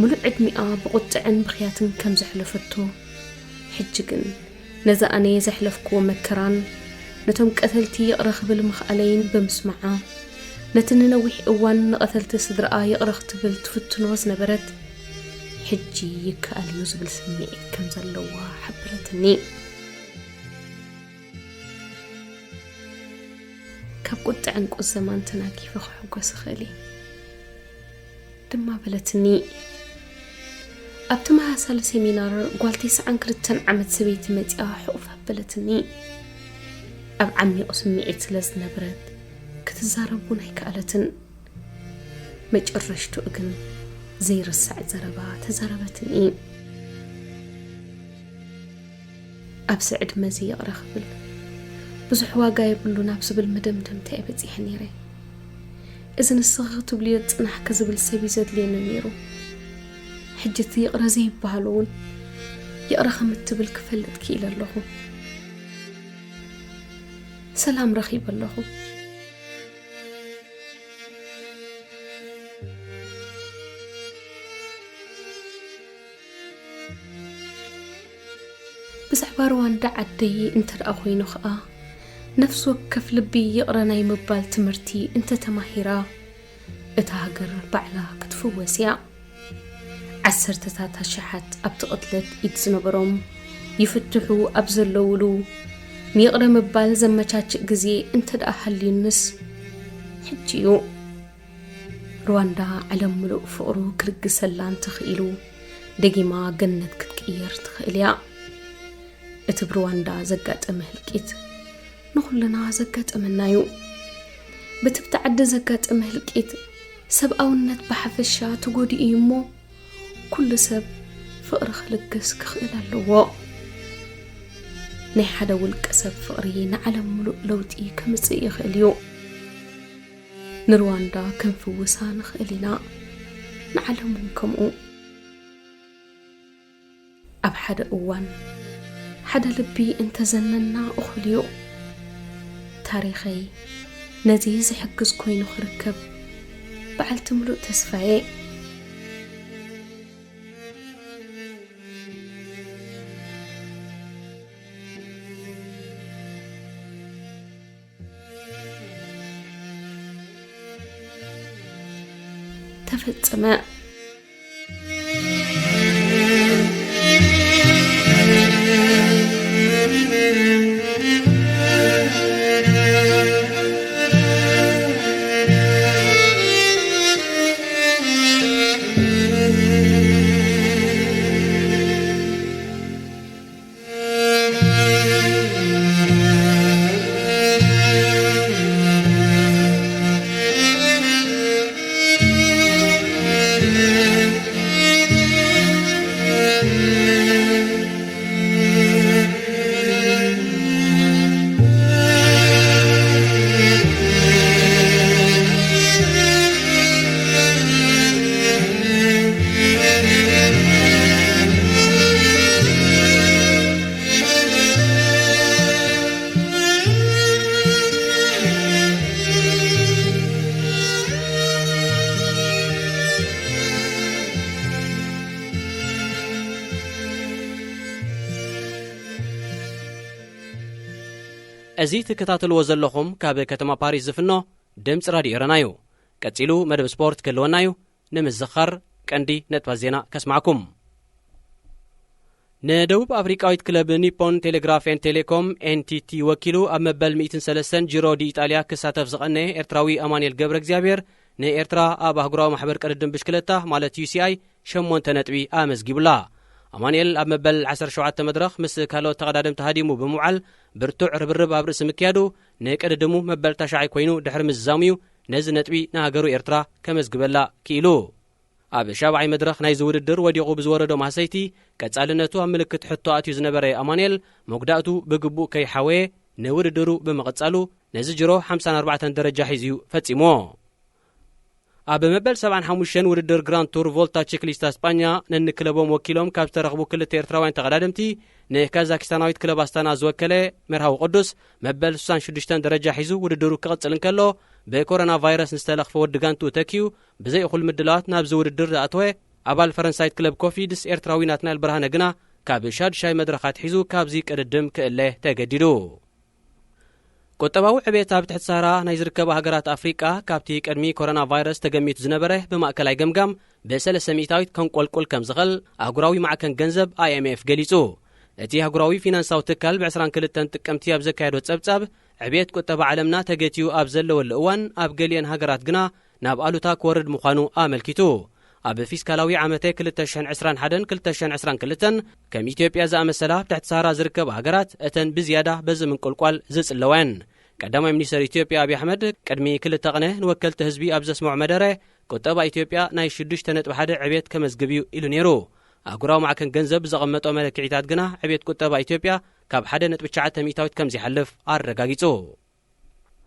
ምሉእ ዕድሚኣ ብቑጥዕን ብኽያትን ከም ዘሕለፈቶ፣ ሕጂ ግን ነዚ ኣነ ዘሕለፍክዎ መከራን ነቶም ቀተልቲ ይቕረ ክብል ምኽኣለይን ብምስማዓ፣ ነቲ ንነዊሕ እዋን ንቐተልቲ ስድራኣ ይቕረ ክትብል ትፍትኖ ዝነበረት፣ ሕጂ ይከኣል እዩ ዝብል ስምዒት ከም ዘለዋ ሓበረትኒ። ካብ ቁጥዐን ቁዘማን ተናጊፈ ክሕጎስ እኽእል እየ። ድማ በለትኒ። ኣብ ተመሳሳሊ ሴሚናር ጓል ተስዓን ክልተን ዓመት ሰበይቲ መጺኣ ሕቑፍ ኣበለትኒ። ኣብ ዓሚቑ ስምዒት ስለ ዝነበረት ክትዛረብ እውን ኣይከኣለትን። መጨረሽትኡ ግን ዘይርሳዕ ዘረባ ተዛረበትኒ። ኣብዚ ዕድመ እዚ ይቕረ ክብል ብዙሕ ዋጋ የብሉን ኣብ ዝብል መደምደምታ እየ በጺሐ ነይረ። እዚ ንስኺ ክትብልዮ ዝጽናሕኪ ዝብል ሰብ እዩ ዘድልየኒ ነይሩ። ሕጂ እቲ ይቕረ ዘይበሃል እውን ይቕረ ከም እትብል ክፈልጥ ክኢለ ኣለኹ። ሰላም ረኺበ ኣለኹ። ብዛዕባ ሩዋንዳ ዓደይ እንተ ደኣ ኮይኑ ኸኣ፣ ነፍሲ ወከፍ ልቢ ይቕረ ናይ ምባል ትምህርቲ እንተ ተማሂራ፣ እታ ሃገር ባዕላ ክትፍወስ እያ። ዓሰርተታት ኣሽሓት ኣብቲ ቅትለት ኢድ ዝነበሮም ይፍትሑ ኣብ ዘለውሉ፣ ንይቕረ ምባል ዘመቻችእ ግዜ እንተ ደኣ ሃልዩንስ፣ ሕጂ እዩ። ሩዋንዳ ዓለም ምሉእ ፍቕሩ ክልግሰላ እንተኽኢሉ፣ ደጊማ ገነት ክትቅየር ትኽእል እያ። እቲ ብሩዋንዳ ዘጋጠመ ህልቂት ንኹልና ዘጋጠመና እዩ። በቲ ብቲ ዓዲ ዘጋጠመ ህልቂት ሰብኣውነት ብሓፈሻ ተጎዲኡ እዩ እሞ፣ ኩሉ ሰብ ፍቕሪ ክልግስ ክኽእል ኣለዎ። ናይ ሓደ ውልቀ ሰብ ፍቕሪ ንዓለም ምሉእ ለውጢ ከምጽእ ይኽእል እዩ። ንሩዋንዳ ክንፍውሳ ንኽእል ኢና። ንዓለም እውን ከምኡ። ኣብ ሓደ እዋን ሓደ ልቢ እንተዘነና እኹል እዩ። ታሪኸይ ነዚ ዝሕግዝ ኮይኑ ክርከብ በዓልቲ ምሉእ ተስፋ እየ። ተፈጸመ። እዚ ትከታተልዎ ዘለኹም ካብ ከተማ ፓሪስ ዝፍኖ ድምፂ ራድዮ ኤረና እዩ። ቀፂሉ መደብ ስፖርት ክህልወና እዩ። ንምዝኻር ቀንዲ ነጥባት ዜና ከስማዕኩም። ንደቡብ ኣፍሪቃዊት ክለብ ኒፖን ቴሌግራፍ ኤንድ ቴሌኮም፣ ኤንቲቲ፣ ወኪሉ ኣብ መበል ሚእትን ሰለስተን ጂሮ ዲ ኢጣልያ ክሳተፍ ዝቐነየ ኤርትራዊ ኣማኑኤል ገብረ እግዚኣብሔር፣ ንኤርትራ ኣብ ኣህጉራዊ ማሕበር ቅድድም ብሽክለታ ማለት ዩ ሲ ኣይ ሸሞንተ ነጥቢ ኣመዝጊቡላ። ኣማኑኤል ኣብ መበል ዓሰርተ ሸውዓተ መድረኽ ምስ ካልኦት ተቐዳደምቲ ሃዲሙ ብምውዓል ብርቱዕ ርብርብ ኣብ ርእሲ ምክያዱ፣ ንቅድድሙ መበል ታሽዓይ ኮይኑ ድሕሪ ምዝዛሙ እዩ ነዚ ነጥቢ ንሃገሩ ኤርትራ ከመዝግበላ ክኢሉ። ኣብ ሻብዓይ መድረኽ ናይዚ ውድድር ወዲቑ ብዝወረዶ ማህሰይቲ፣ ቀጻልነቱ ኣብ ምልክት ሕቶ ኣትዩ ዝነበረ ኣማኑኤል፣ መጉዳእቱ ብግቡእ ከይሓወየ ንውድድሩ ብምቕጻሉ፣ ነዚ ጅሮ ሓምሳን ኣርባዕተን ደረጃ ሒዙ እዩ ፈጺምዎ። ኣብ መበል ሰብዓን ሓሙሽተን ውድድር ግራንድ ቱር ቮልታ ቺክሊስታ ስጳኛ፣ ነንክለቦም ወኪሎም ካብ ዝተረኽቡ ክልተ ኤርትራውያን ተቐዳደምቲ፣ ንካዛኪስታናዊት ክለብ ኣስታና ዝወከለ መርሃዊ ቅዱስ፣ መበል ስሳን ሽዱሽተን ደረጃ ሒዙ ውድድሩ ክቕጽል እንከሎ፣ ብኮሮና ቫይረስ ንዝተለኽፈ ወዲ ጋንትኡ ተኪኡ፣ ብዘይ እኹል ምድላዋት ናብዚ ውድድር ዝኣተወ ኣባል ፈረንሳይት ክለብ ኮፊድስ ኤርትራዊ ናትናኤል ብርሃነ ግና፣ ካብ ሻድሻይ መድረኻት ሒዙ ካብዚ ቅድድም ክእለ ተገዲዱ። ቁጠባዊ ዕቤት ኣብ ትሕቲ ሳህራ ናይ ዝርከባ ሃገራት ኣፍሪቃ፣ ካብቲ ቅድሚ ኮሮና ቫይረስ ተገሚቱ ዝነበረ ብማእከላይ ገምጋም ብሰለስተ ሚእታዊት ከንቆልቁል ከም ዝኽእል ኣህጉራዊ ማዕከን ገንዘብ ኣይ ኤም ኤፍ ገሊጹ። እቲ ኣህጉራዊ ፊናንሳዊ ትካል ብዕስራን ክልተን ጥቅምቲ ኣብ ዘካየዶ ጸብጻብ፣ ዕቤት ቁጠባ ዓለምና ተገቲኡ ኣብ ዘለወሉ እዋን፣ ኣብ ገሊአን ሃገራት ግና ናብ ኣሉታ ክወርድ ምዃኑ ኣመልኪቱ። ኣብ ፊስካላዊ ዓመተ ክልተ ሽሕን ዕስራን ሓደን ክልተ ሽሕን ዕስራን ክልተን፣ ከም ኢትዮጵያ ዝኣመሰላ ኣብ ትሕቲ ሳህራ ዝርከባ ሃገራት፣ እተን ብዝያዳ በዚ ምንቁልቋል ዝጽለዋ እየን። ቀዳማይ ሚኒስተር ኢትዮጵያ ኣብይ ኣሕመድ ቅድሚ ክልተ ቅነ ንወከልቲ ህዝቢ ኣብ ዘስምዖ መደረ፣ ቁጠባ ኢትዮጵያ ናይ ሽዱሽተ ነጥቢ ሓደ ዕቤት ከመዝግብ እዩ ኢሉ ነይሩ። ኣህጉራዊ ማዕከን ገንዘብ ብዘቐመጦ መለክዒታት ግና ዕቤት ቁጠባ ኢትዮጵያ ካብ ሓደ ነጥቢ ትሽዓተ ሚእታዊት ከም ዘይሓልፍ ኣረጋጊጹ።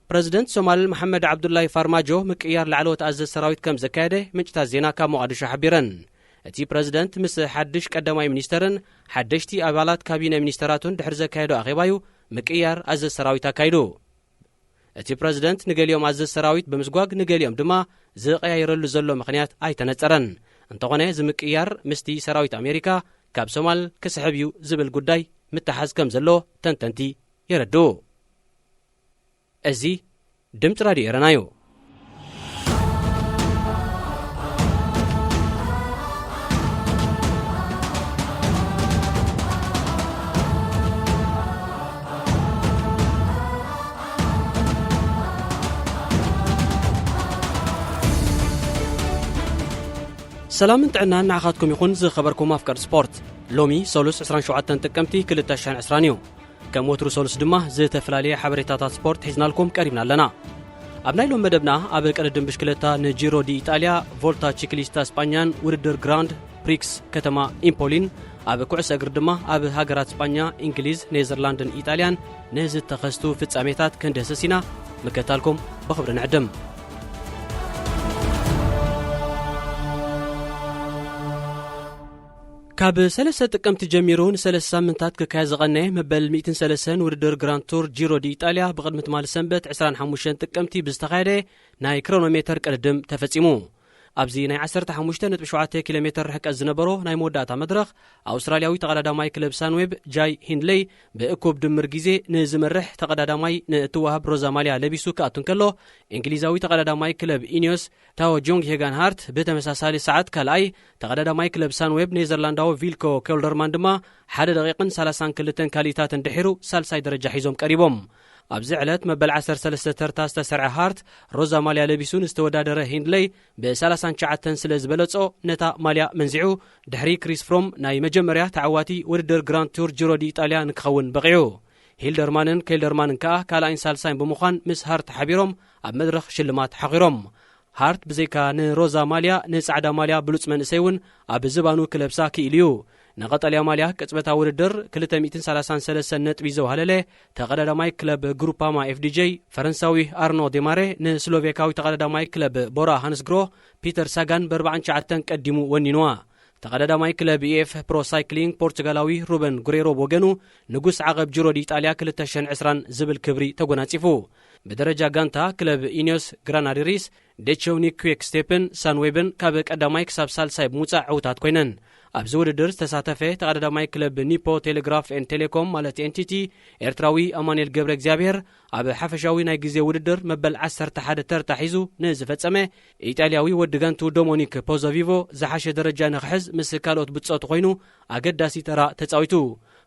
ፕረዚደንት ሶማል መሓመድ ዓብዱላይ ፋርማጆ ምቅያር ላዕለዎት ኣዘዝ ሰራዊት ከም ዘካየደ ምንጭታት ዜና ካብ ሞቓዲሾ ሓቢረን። እቲ ፕረዚደንት ምስ ሓድሽ ቀዳማይ ሚኒስተርን ሓደሽቲ ኣባላት ካቢነ ሚኒስተራቱን ድሕሪ ዘካየዶ ኣኼባዩ ምቅያር ኣዘዝ ሰራዊት ኣካይዱ። እቲ ፕረዚደንት ንገሊኦም ኣዘዝ ሰራዊት ብምስጓግ ንገሊኦም ድማ ዝቐያየረሉ ዘሎ ምኽንያት ኣይተነጸረን። እንተኾነ እዚ ምቅያር ምስቲ ሰራዊት ኣሜሪካ ካብ ሶማል ክስሕብ እዩ ዝብል ጉዳይ ምትሓዝ ከም ዘሎ ተንተንቲ የረድኡ። እዚ ድምፂ ራድዮ ኤረና እዩ። ሰላምን ጥዕናን ንዓኻትኩም ይኹን ዝኸበርኩም ኣፍቀር ስፖርት። ሎሚ ሰሉስ ዕስራን ሸውዓተን ጥቅምቲ ክልተ ሽሕን ዕስራን እዩ። ከም ወትሩ ሰሉስ ድማ ዝተፈላለየ ሓበሬታታት ስፖርት ሒዝናልኩም ቀሪብና ኣለና። ኣብ ናይ ሎም መደብና ኣብ ቅድድም ብሽክለታ ንጂሮ ዲ ኢጣልያ፣ ቮልታ ቺክሊስታ ስጳኛን ውድድር ግራንድ ፕሪክስ ከተማ ኢምፖሊን፣ ኣብ ኩዕሶ እግሪ ድማ ኣብ ሃገራት ስጳኛ፣ እንግሊዝ፣ ኔዘርላንድን ኢጣልያን ንዝተኸስቱ ፍጻሜታት ክንድህስስ ኢና። ምክትታልኩም ብኽብሪ ንዕድም። ካብ ሰለስተ ጥቅምቲ ጀሚሩ ንሰለስተ ሳምንታት ክካየድ ዝቐነየ መበል ሚእትን ሰለስተን ውድድር ግራንድ ቱር ጂሮ ዲ ኢጣልያ ብቕድሚ ትማሊ ሰንበት ዕስራን ሓሙሽተን ጥቅምቲ ብዝተኻየደ ናይ ክሮኖሜተር ቅድድም ተፈጺሙ። ኣብዚ ናይ ዓሰርተ ሓሙሽተ ነጥቢ ሸውዓተ ኪሎ ሜተር ርሕቀት ዝነበሮ ናይ መወዳእታ መድረኽ፣ ኣውስትራልያዊ ተቐዳዳማይ ክለብ ሳንዌብ ጃይ ሂንድለይ ብእኩብ ድምር ግዜ ንዝመርሕ ተቐዳዳማይ ንእትወሃብ ሮዛ ማልያ ለቢሱ ክኣቱ እንከሎ፣ እንግሊዛዊ ተቐዳዳማይ ክለብ ኢኒዮስ ታዎ ጆንግ ሄጋን ሃርት ብተመሳሳሊ ሰዓት ካልኣይ፣ ተቐዳዳማይ ክለብ ሳንዌብ ኔዘርላንዳዊ ቪልኮ ኬልደርማን ድማ ሓደ ደቂቕን ሰላሳን ክልተን ካልኢታትን ድሒሩ ሳልሳይ ደረጃ ሒዞም ቀሪቦም። ኣብዚ ዕለት መበል ዓሰርተ ሰለስተ ተርታ ዝተሰርዐ ሃርት ሮዛ ማልያ ለቢሱ ንዝተወዳደረ ሂንድለይ ብሰላሳን ትሽዓተን ስለ ዝበለጾ ነታ ማልያ መንዚዑ፣ ድሕሪ ክሪስ ፍሮም ናይ መጀመርያ ተዓዋቲ ውድድር ግራንድ ቱር ጂሮ ዲ ኢጣልያ ንክኸውን በቒዑ። ሂልደርማንን ኬልደርማንን ከኣ ካልኣይን ሳልሳይን ብምዃን ምስ ሃርት ሓቢሮም ኣብ መድረኽ ሽልማት ሓኺሮም። ሃርት ብዘይካ ንሮዛ ማልያ ንጻዕዳ ማልያ ብሉጽ መንእሰይ እውን ኣብ ዝባኑ ክለብሳ ክኢሉ እዩ። ንቐጠልያ ማልያ ቅጽበታዊ ውድድር ክልተ ሚእትን ሰላሳን ሰለስተን ነጥቢ ዘውሃለለ ተቐዳዳማይ ክለብ ግሩፓማ ኤፍዲጄ ፈረንሳዊ ኣርኖ ዴማሬ ንስሎቬካዊ ተቐዳዳማይ ክለብ ቦራ ሃንስግሮ ፒተር ሳጋን ብኣርባዓን ትሽዓተን ቀዲሙ ወኒንዋ። ተቐዳዳማይ ክለብ ኢኤፍ ፕሮ ሳይክሊንግ ፖርቱጋላዊ ሩበን ጉሬሮ ብወገኑ ንጉስ ዓቐብ ጂሮ ዲ ኢጣልያ ክልተ ሽሕን ዕስራን ዝብል ክብሪ ተጎናጺፉ። ብደረጃ ጋንታ ክለብ ኢኒዮስ ግራናዴሪስ ዴቸውኒ ኩዌክ ስቴፕን ሳንዌብን ካብ ቀዳማይ ክሳብ ሳልሳይ ብምውጻእ ዕውታት ኮይነን። ኣብዚ ውድድር ዝተሳተፈ ተቐዳዳማይ ክለብ ኒፖ ቴሌግራፍ ኤን ቴሌኮም ማለት ኤንቲቲ ኤርትራዊ ኣማኑኤል ገብረ እግዚኣብሔር ኣብ ሓፈሻዊ ናይ ግዜ ውድድር መበል ዓሰርተ ሓደ ተርታ ሒዙ ንዝፈጸመ ኢጣልያዊ ወዲ ጋንቱ ዶሞኒክ ፖዞቪቮ ዝሓሸ ደረጃ ንክሕዝ ምስ ካልኦት ብጾቱ ኮይኑ ኣገዳሲ ተራ ተጻዊቱ።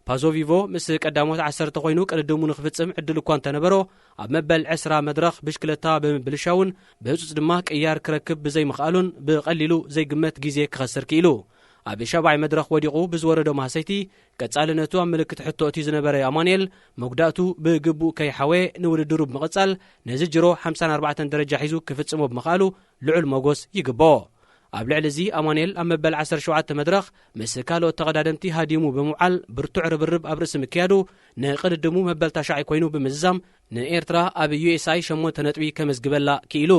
ፓዞቪቮ ምስ ቀዳሞት ዓሰርተ ኮይኑ ቅድድሙ ንክፍጽም ዕድል እኳ እንተነበሮ፣ ኣብ መበል ዕስራ መድረኽ ብሽክለታ ብምብልሻውን ብህጹጽ ድማ ቅያር ክረክብ ብዘይምኽኣሉን ብቐሊሉ ዘይግመት ግዜ ክኸስር ክኢሉ። ኣብ ሻብዓይ መድረኽ ወዲቑ ብዝወረዶ ማህሰይቲ ቀጻልነቱ ኣብ ምልክት ሕቶ እቲ ዝነበረ ኣማኑኤል፣ መጉዳእቱ ብግቡእ ከይሓወየ ንውድድሩ ብምቕጻል ነዚ ጅሮ ሓምሳን ኣርባዕተን ደረጃ ሒዙ ክፍጽሞ ብምኽኣሉ ልዑል ሞጎስ ይግብኦ። ኣብ ልዕሊ እዚ ኣማኑኤል ኣብ መበል ዓሰርተ ሸውዓተ መድረኽ ምስ ካልኦት ተቐዳደምቲ ሃዲሙ ብምውዓል ብርቱዕ ርብርብ ኣብ ርእሲ ምክያዱ ንቕድድሙ መበል ታሽዓይ ኮይኑ ብምዝዛም ንኤርትራ ኣብ ዩኤስኣይ ሸሞንተ ነጥቢ ከመዝግበላ ክኢሉ።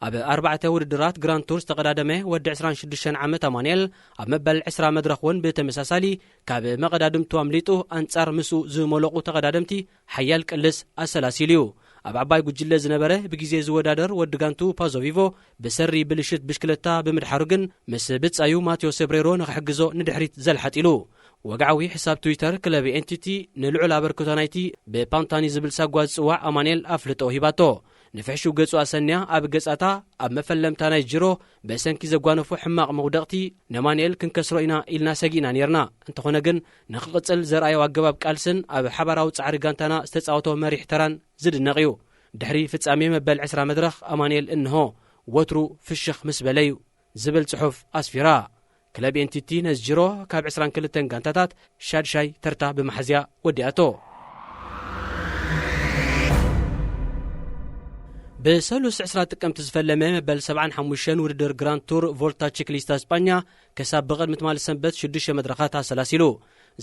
ኣብ ኣርባዕተ ውድድራት ግራንድ ቱር ዝተቐዳደመ ወዲ ዕስራን ሽዱሽተን ዓመት ኣማኑኤል ኣብ መበል ዕስራ መድረኽ እውን ብተመሳሳሊ ካብ መቐዳድምቱ ኣምሊጡ ኣንጻር ምስኡ ዝመለቑ ተቐዳደምቲ ሓያል ቅልስ ኣሰላሲሉ እዩ። ኣብ ዓባይ ጉጅለ ዝነበረ ብግዜ ዝወዳደር ወዲ ጋንቱ ፓዞቪቮ ብሰሪ ብልሽት ብሽክለታ ብምድሓሩ ግን ምስ ብጻዩ ማቴዎ ሴብሬሮ ንክሕግዞ ንድሕሪት ዘልሓጢሉ። ወግዓዊ ሕሳብ ትዊተር ክለብ ኤንቲቲ ንልዑል ኣበርክቶ ናይቲ ብፓንታኒ ዝብል ሳጓ ዝጽዋዕ ኣማኑኤል ኣፍልጦ ሂባቶ። ንፍሕሹ ገጹ ኣሰንያ ኣብ ገጻታ ኣብ መፈለምታ ናይ ጅሮ ብሰንኪ ዘጓነፎ ሕማቕ መውደቕቲ ነማኑኤል ክንከስሮ ኢና ኢልና ሰጊእና ኔርና። እንተኾነ ግን ንክቕጽል ዘርኣዮ ኣገባብ ቃልስን ኣብ ሓባራዊ ጻዕሪ ጋንታና ዝተጻወቶ መሪሕ ተራን ዝድነቕ እዩ። ድሕሪ ፍጻሜ መበል ዕስራ መድረኽ ኣማኑኤል እንሆ ወትሩ ፍሽኽ ምስ በለ እዩ ዝብል ጽሑፍ ኣስፊራ። ክለብ ኤንቲቲ ነዚ ጅሮ ካብ ዕስራን ክልተን ጋንታታት ሻድሻይ ተርታ ብምሓዝያ ወዲኣቶ። ብሰሉስ ዕስራ ጥቅምቲ ዝፈለመ መበል ሰብዓን ሓሙሽተን ውድድር ግራንድ ቱር ቮልታ ቺክሊስታ ስጳኛ ክሳብ ብቕድሚ ትማሊ ሰንበት ሽዱሽተ መድረኻት ኣሰላሲሉ።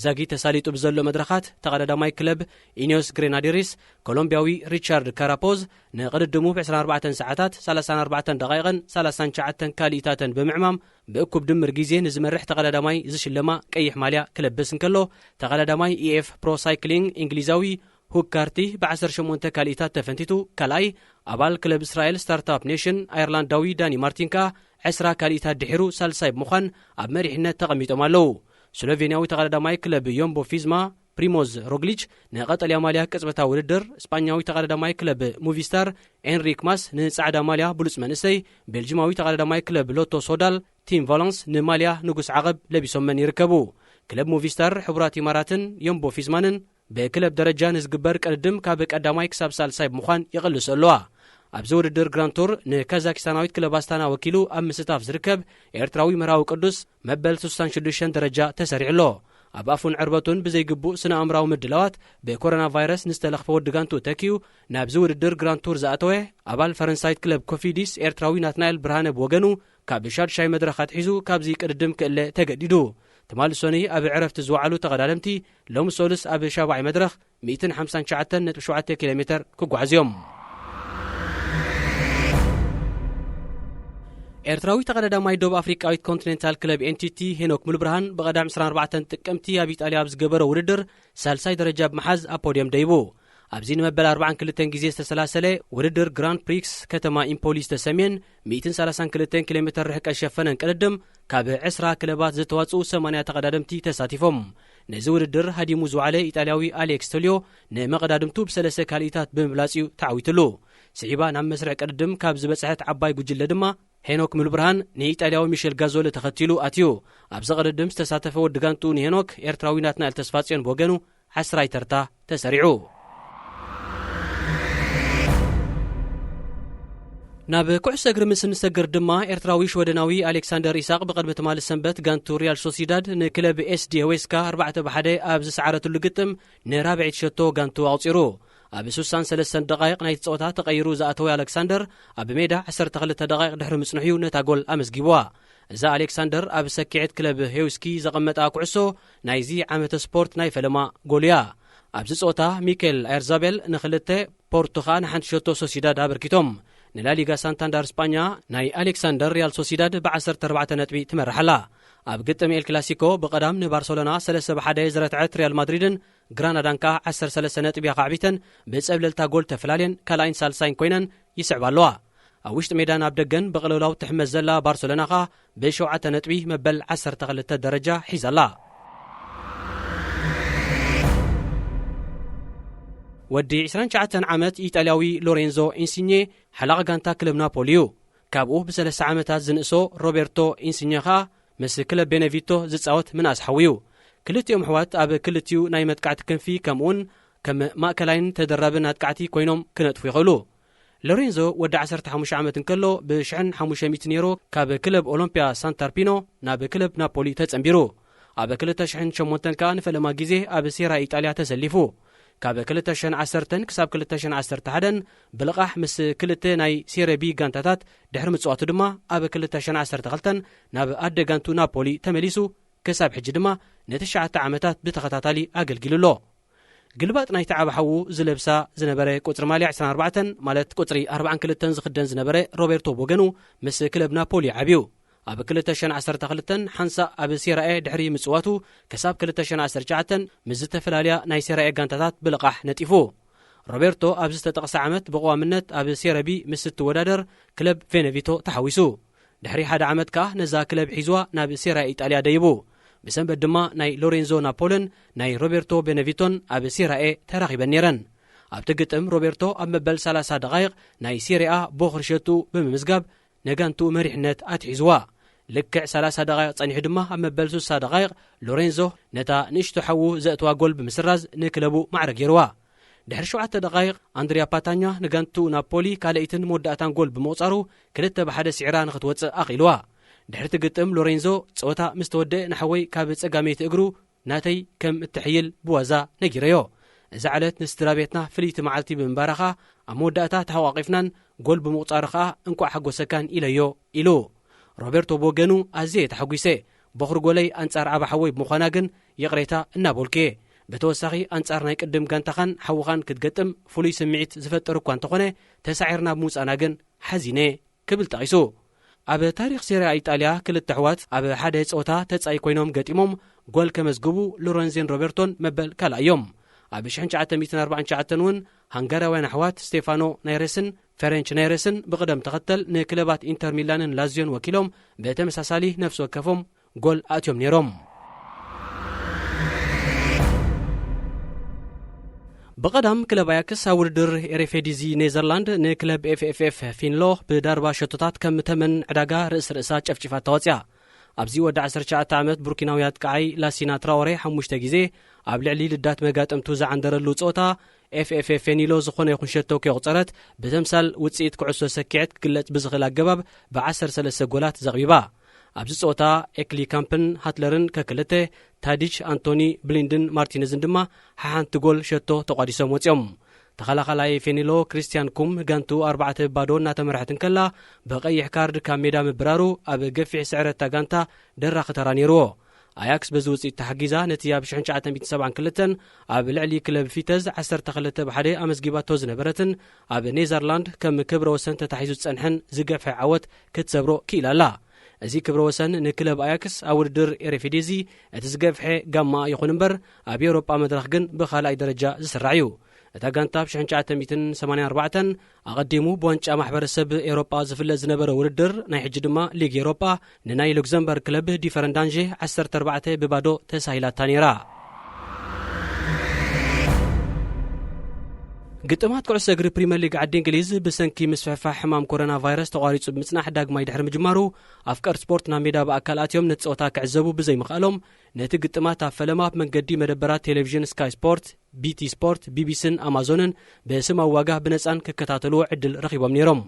ዛጊ ተሳሊጡ ብዘሎ መድረኻት፣ ተቐዳዳማይ ክለብ ኢኒዮስ ግሬናዲሪስ፣ ኮሎምቢያዊ ሪቻርድ ካራፖዝ፣ ንቕድድሙ ብ ዕስራን ኣርባዕተን ሰዓታት፣ ሰላሳን ኣርባዕተን ደቓይቕን፣ ሰላሳን ትሽዓተን ካልኢታተን ብምዕማም፣ ብእኩብ ድምር ግዜ ንዝመርሕ ተቐዳዳማይ ዝሽለማ ቀይሕ ማልያ ክለብስ እንከሎ፣ ተቐዳዳማይ ኢኤፍ ፕሮ ሳይክሊንግ እንግሊዛዊ ሁክ ካርቲ ብ ዓሰርተ ሸሞንተ ካልኢታት ተፈንቲቱ ካልኣይ፣ ኣባል ክለብ እስራኤል ስታርታፕ ኔሽን ኣየርላንዳዊ ዳኒ ማርቲን ከኣ ዕስራ ካልኢታት ድሒሩ ሳልሳይ ብምዃን ኣብ መሪሕነት ተቐሚጦም ኣለዉ። ስሎቬንያዊ ተቐዳዳማይ ክለብ ዮምቦ ፊዝማ ፕሪሞዝ ሮግሊች ንቐጠልያ ማልያ ቅጽበታዊ ውድድር፣ ስጳኛዊ ተቐዳዳማይ ክለብ ሙቪስታር ኤንሪክ ማስ ንጻዕዳ ማልያ ብሉጽ መንእሰይ፣ ቤልጂማዊ ተቐዳዳማይ ክለብ ሎቶ ሶዳል ቲም ቫሎንስ ንማልያ ንጉስ ዓቐብ ለቢሶመን ይርከቡ። ክለብ ሙቪስታር፣ ሕቡራት ኢማራትን ዮምቦ ፊዝማንን ብክለብ ደረጃ ንዝግበር ቅድድም ካብ ቀዳማይ ክሳብ ሳልሳይ ብምዃን ይቕልስ ኣለዋ። ኣብዚ ውድድር ግራንድ ቱር ንካዛኪስታናዊት ክለብ ኣስታና ወኪሉ ኣብ ምስታፍ ዝርከብ ኤርትራዊ መርሃዊ ቅዱስ መበል ስሳን ሽዱሽተን ደረጃ ተሰሪዑ ኣሎ። ኣብ ኣፉን ዕርበቱን ብዘይግቡእ ስነ ኣእምራዊ ምድላዋት ብኮሮና ቫይረስ ንዝተለኽፈ ወዲ ጋንቱ ተኪኡ ናብዚ ውድድር ግራንድ ቱር ዝኣተወ ኣባል ፈረንሳይት ክለብ ኮፊዲስ ኤርትራዊ ናትናኤል ብርሃነ ብወገኑ ካብ ሻድሻይ መድረኽ ኣትሒዙ ካብዚ ቅድድም ክእለ ተገዲዱ። ትማሊ ሰኑይ ኣብ ዕረፍቲ ዝወዓሉ ተቐዳደምቲ ሎሚ ሰሉስ ኣብ ሻብዓይ መድረኽ ሚእትን ሓምሳን ትሽዓተን ነጥቢ ሸውዓተ ኪሎ ሜተር ክጓዓዙ እዮም። ኤርትራዊ ተቐዳዳማይ ዶብ ኣፍሪቃዊት ኮንቲኔንታል ክለብ ኤንቲቲ ሄኖክ ሙሉብርሃን ብቐዳም ዕስራን ኣርባዕተን ጥቅምቲ ኣብ ኢጣልያ ኣብ ዝገበሮ ውድድር ሳልሳይ ደረጃ ብምሓዝ ኣብ ፖድየም ደይቡ። ኣብዚ ንመበል ኣርባዓን ክልተን ግዜ ዝተሰላሰለ ውድድር ግራንድ ፕሪክስ ከተማ ኢምፖሊ ዝተሰምየን ሚእትን ሰላሳን ክልተን ኪሎ ሜተር ርሕቀት ዝሸፈነን ቅድድም ካብ ዕስራ ክለባት ዝተዋጽኡ ሰማንያ ተቐዳደምቲ ተሳቲፎም። ነዚ ውድድር ሃዲሙ ዝወዓለ ኢጣልያዊ ኣሌክስ ቶልዮ ንመቐዳድምቱ ብሰለስተ ካልኢታት ብምብላጽ እዩ ተዓዊትሉ። ስዒባ ናብ መስርዕ ቅድድም ካብ ዝበጽሐት ዓባይ ጉጅለ ድማ ሄኖክ ሙሉብርሃን ንኢጣልያዊ ሚሸል ጋዞለ ተኸቲሉ ኣትዩ። ኣብዚ ቅድድም ዝተሳተፈ ወዲ ጋንቱ ንሄኖክ ኤርትራዊ ናትናኤል ተስፋጽዮን ብወገኑ ዓስራይ ተርታ ተሰሪዑ። ናብ ኩዕሶ እግሪ ምስ እንሰግር ድማ ኤርትራዊ ሽወደናዊ ኣሌክሳንደር ኢሳቕ ብቕድሚ ትማሊ ሰንበት ጋንቱ ሪያል ሶሲዳድ ንክለብ ኤስዲ ሄዌስካ ኣርባዕተ ብ ሓደ ኣብ ዝሰዓረትሉ ግጥም ንራብዒት ሸቶ ጋንቱ ኣቑጺሩ። ኣብ ስሳን ሰለስተን ደቓይቕ ናይቲ ጸወታ ተቐይሩ ዝኣተወ ኣሌክሳንደር ኣብ ሜዳ ዓሰርተ ክልተ ደቓይቕ ድሕሪ ምጽንሑ እዩ ነታ ጎል ኣመዝጊብዋ። እዛ ኣሌክሳንደር ኣብ ሰኪዐት ክለብ ሄውስኪ ዘቐመጣ ኩዕሶ ናይዚ ዓመተ ስፖርት ናይ ፈለማ ጎል እያ። ኣብዚ ጸወታ ሚኬል ኣየርዛቤል ንኽልተ፣ ፖርቶ ኸኣ ንሓንቲ ሸቶ ሶሲዳድ ኣበርኪቶም። ንላሊጋ ሳንታንዳር ስጳኛ ናይ ኣሌክሳንደር ሪያል ሶሲዳድ ብ ዓሰርተ ኣርባዕተ ነጥቢ ትመርሕ ኣላ። ኣብ ግጥም ኤል ክላሲኮ ብቐዳም ንባርሰሎና ሰለስተ ብ ሓደ ዝረትዐት ሪያል ማድሪድን ግራናዳን ከኣ ዓሰርተ ሰለስተ ነጥቢ ኣኻዕቢተን ብጸብለልታ ጎል ተፈላልየን ካልኣይን ሳልሳይን ኮይነን ይስዕባ ኣለዋ። ኣብ ውሽጢ ሜዳን ኣብ ደገን ብቕልውላው ትሕመስ ዘላ ባርሰሎና ከኣ ብሸውዓተ ነጥቢ መበል ዓሰርተ ክልተ ደረጃ ሒዛ ኣላ። ወዲ ዕስራን ትሽዓተን ዓመት ኢጣልያዊ ሎሬንዞ ኢንሲኘ ሓላቕ ጋንታ ክለብ ናፖሊ እዩ። ካብኡ ብሰለስተ ዓመታት ዝንእሶ ሮቤርቶ ኢንሲኘ ኸኣ ምስ ክለብ ቤነቪቶ ዝጻወት ምንኣስ ሓዊ እዩ። ክልቲኦም ኣሕዋት ኣብ ክልቲኡ ናይ መጥቃዕቲ ክንፊ ከምኡውን ከም ማእከላይን ተደራብን ኣጥቃዕቲ ኮይኖም ክነጥፉ ይኽእሉ። ሎሬንዞ ወዲ ዓሰርተ ሓሙሽተ ዓመት እንከሎ ብሽሕን ሓሙሽተ ሚእትን ዩሮ ካብ ክለብ ኦሎምፒያ ሳንታርፒኖ ናብ ክለብ ናፖሊ ተጸንቢሩ። ኣብ ክልተ ሽሕን ሸሞንተን ከኣ ንፈለማ ግዜ ኣብ ሴራ ኢጣልያ ተሰሊፉ። ካብ ክልተ ሽሕን ዓሰርተን ክሳብ ክልተ ሽሕን ዓሰርተ ሓደን ብልቓሕ ምስ ክልተ ናይ ሴረ ቢ ጋንታታት ድሕሪ ምጽዋቱ ድማ ኣብ ክልተ ሽሕን ዓሰርተ ክልተን ናብ ኣደ ጋንቱ ናፖሊ ተመሊሱ ክሳብ ሕጂ ድማ ንትሽዓተ ዓመታት ብተኸታታሊ ኣገልጊሉ ኣሎ። ግልባጥ ናይቲ ዓቢ ሓዉ ዝለብሳ ዝነበረ ቁጽሪ ማልያ ዕስራን ኣርባዕተን ማለት ቁጽሪ ኣርባዓን ክልተን ዝኽደን ዝነበረ ሮቤርቶ ቦገኑ ምስ ክለብ ናፖሊ ዓብዩ። ኣብ ክልተ ሽሕን ዓሰርተ ክልተን ሓንሳእ ኣብ ሴራኤ ድሕሪ ምጽዋቱ ክሳብ ክልተ ሽሕን ዓሰርተ ትሽዓተን ምስ ዝተፈላለያ ናይ ሴራኤ ጋንታታት ብልቓሕ ነጢፉ። ሮቤርቶ ኣብዚ ዝተጠቕሰ ዓመት ብቐዋምነት ኣብ ሴረ ቢ ምስ እትወዳደር ክለብ ቬነቪቶ ተሓዊሱ። ድሕሪ ሓደ ዓመት ከኣ ነዛ ክለብ ሒዝዋ ናብ ሴራ ኢጣልያ ደይቡ። ብሰንበት ድማ ናይ ሎሬንዞ ናፖልን ናይ ሮቤርቶ ቤነቪቶን ኣብ ሴራኤ ተራኺበን ነይረን። ኣብቲ ግጥም ሮቤርቶ ኣብ መበል ሰላሳ ደቓይቕ ናይ ሴሪኣ ቦኽሪ ሸቱ ብምምዝጋብ ንጋንቱ መሪሕነት ኣትሒዝዋ። ልክዕ ሰላሳ ደቓይቕ ጸኒሑ ድማ ኣብ መበል ስሳ ደቓይቕ ሎሬንዞ ነታ ንእሽቶ ሓዉ ዘእትዋ ጎል ብምስራዝ ንክለቡ ማዕረ ገይርዋ። ድሕሪ ሸውዓተ ደቓይቕ ኣንድሪያ ፓታኛ ንጋንቱ ናፖሊ ካልኣይትን መወዳእታን ጎል ብምቑጻሩ ክልተ ብ ሓደ ስዒራ ንኽትወጽእ ኣኽኢልዋ። ድሕሪ እቲ ግጥም ሎሬንዞ ጸወታ ምስ ተወደአ ንሓወይ ካብ ጸጋመይቲ እግሩ ናተይ ከም እትሕይል ብዋዛ ነጊረዮ። እዛ ዕለት ንስድራ ቤትና ፍልይቲ መዓልቲ ብምንባራ ኸኣ ኣብ መወዳእታ ተሓቋቒፍናን ጎል ብምቑጻሩ ኸኣ እንቋዕ ሓጎሰካን ኢለዮ ኢሉ። ሮቤርቶ ብወገኑ ኣዝየ ተሓጒሰ። ቦኽሪ ጎለይ ኣንጻር ዓቢ ሓወይ ብምዃና ግን ይቕሬታ እናበልኩ እየ። ብተወሳኺ ኣንጻር ናይ ቅድም ጋንታኻን ሓውኻን ክትገጥም ፍሉይ ስምዒት ዝፈጥር እኳ እንተኾነ፣ ተሳዒርና ብምውጻእና ግን ሓዚነ ክብል ጠቒሱ። ኣብ ታሪኽ ሴሪያ ኢጣልያ ክልተ ኣሕዋት ኣብ ሓደ ጸወታ ተጻይ ኮይኖም ገጢሞም ጎል ከመዝግቡ ሎረንዜን ሮቤርቶን መበል ካልኣ እዮም። ኣብ ሽሕን ትሽዓተ ሚእትን ኣርባዓን ትሽዓተን እውን ሃንጋራውያን ኣሕዋት ስቴፋኖ ናይረስን ፈረንች ናይረስን ብቕደም ተኸተል ንክለባት ኢንተር ሚላንን ላዚዮን ወኪሎም ብተመሳሳሊ ነፍሲ ወከፎም ጎል ኣእትዮም ነይሮም። ብቐዳም ክለብ ኣያክስ ኣብ ውድድር ኤሬፌዲዚ ኔዘርላንድ ንክለብ ኤፍኤፍኤፍ ፊንሎ ብዳርባ ሸቶታት ከም ተመን ዕዳጋ ርእሲ ርእሳ ጨፍጭፋ ተዋጽያ። ኣብዚ ወዲ ዓሰርተ ትሽዓተ ዓመት ቡርኪናዊ ኣጥቃዓይ ላሲና ትራኦሬ ሓሙሽተ ግዜ ኣብ ልዕሊ ልዳት መጋጥምቱ ዝዓንደረሉ ጸወታ ኤፍኤፍኤፍ ፌኒሎ ዝኾነ ይኹን ሸቶ ከየቑጸረት ብተምሳል ውጽኢት ኩዕሶ ሰኪዐት ክግለጽ ብዝኽእል ኣገባብ ብ ዓሰርተ ሰለስተ ጎላት ዘቕቢባ። ኣብዚ ጸወታ ኤክሊ ካምፕን ሃትለርን ከክልተ፣ ታዲች፣ ኣንቶኒ፣ ብሊንድን ማርቲነዝን ድማ ሓሓንቲ ጎል ሸቶ ተቋዲሶም ወጺኦም። ተኸላኻላይ ፌኒሎ ክሪስትያን ኩም ጋንቱ ኣርባዕተ ባዶ እናተመርሐት እንከላ ብቐይሕ ካርድ ካብ ሜዳ ምብራሩ ኣብ ገፊሕ ስዕረታ ጋንታ ደራኺ ተራ ነይርዎ። ኣያክስ በዚ ውጽኢት ተሓጊዛ ነቲ ኣብ ሽሕን ትሽዓተ ሚእትን ሰብዓን ክልተን ኣብ ልዕሊ ክለብ ፊተዝ ዓሰርተ ክልተ ብ ሓደ ኣመዝጊባቶ ዝነበረትን ኣብ ኔዘርላንድ ከም ክብረ ወሰን ተታሒዙ ዝጸንሐን ዝገፍሐ ዓወት ክትሰብሮ ክኢላ ኣላ። እዚ ክብረ ወሰን ንክለብ ኣያክስ ኣብ ውድድር ኤሬፊዲዚ እቲ ዝገፍሐ ጋማ ይኹን እምበር ኣብ ኤውሮጳ መድረኽ ግን ብኻልኣይ ደረጃ ዝስራዕ እዩ። እታ ጋንታ ኣብ ሽሕን ትሽዓተ ሚእትን ሰማንያን ኣርባዕተን ኣቐዲሙ ብዋንጫ ማሕበረሰብ ኤውሮጳ ዝፍለጥ ዝነበረ ውድድር ናይ ሕጂ ድማ ሊግ ኤውሮጳ ንናይ ሉክዘምበርግ ክለብ ዲፈረንዳንዤ ዓሰርተ ኣርባዕተ ብባዶ ተሳሂላታ ነይራ። ግጥማት ኩዕሶ እግሪ ፕሪምየር ሊግ ዓዲ እንግሊዝ ብሰንኪ ምስፍሕፋሕ ሕማም ኮሮና ቫይረስ ተቋሪጹ ብምጽናሕ ዳግማይ ድሕሪ ምጅማሩ ኣፍቀርቲ ስፖርት ናብ ሜዳ ብኣካል ኣትዮም ነቲ ጸወታ ክዕዘቡ ብዘይምኽኣሎም ነቲ ግጥማት ኣብ ፈለማ ብመንገዲ መደበራት ቴሌቪዥን ስካይ ስፖርት፣ ቢቲ ስፖርት፣ ቢቢሲን ኣማዞንን ብስማዊ ዋጋ ብነጻን ክከታተልዎ ዕድል ረኺቦም ነይሮም።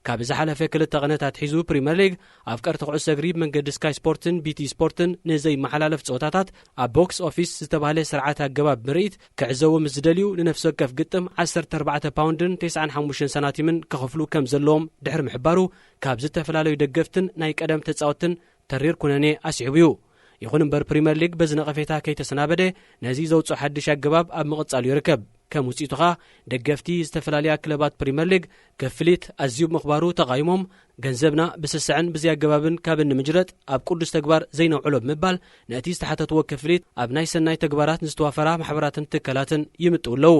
ካብ ዝሓለፈ ክልተ ቕነታት ሒዙ ፕሪምየር ሊግ ኣፍቀርቲ ኩዕሶ እግሪ ብመንገዲ ስካይ ስፖርትን ቢቲ ስፖርትን ንዘይመሓላለፍ ጸወታታት ኣብ ቦክስ ኦፊስ ዝተባህለ ስርዓት ኣገባብ ምርኢት ክዕዘቡ ምስ ዝደልዩ ንነፍሲ ወከፍ ግጥም ዓሰርተ ኣርባዕተ ፓውንድን ተስዓን ሓሙሽተን ሳናቲምን ክኸፍሉ ከም ዘለዎም ድሕሪ ምሕባሩ ካብ ዝተፈላለዩ ደገፍትን ናይ ቀደም ተጻወትን ተሪር ኩነኔ ኣስዒቡ እዩ። ይኹን እምበር ፕሪምየር ሊግ በዚ ነቐፌታ ከይተሰናበደ ነዚ ዘውፅኦ ሓድሽ ኣገባብ ኣብ ምቕጻሉ ይርከብ። ከም ውፅኢቱ ኸኣ ደገፍቲ ዝተፈላለያ ክለባት ፕሪምየር ሊግ ክፍሊት ኣዝዩ ብምኽባሩ ተቓይሞም ገንዘብና ብስስዐን ብዘይኣገባብን ካብ እንምጅረጥ ኣብ ቅዱስ ተግባር ዘይነውዕሎ ብምባል ነቲ ዝተሓተትዎ ክፍሊት ኣብ ናይ ሰናይ ተግባራት ንዝተዋፈራ ማሕበራትን ትካላትን ይምጥኡ ኣለዉ።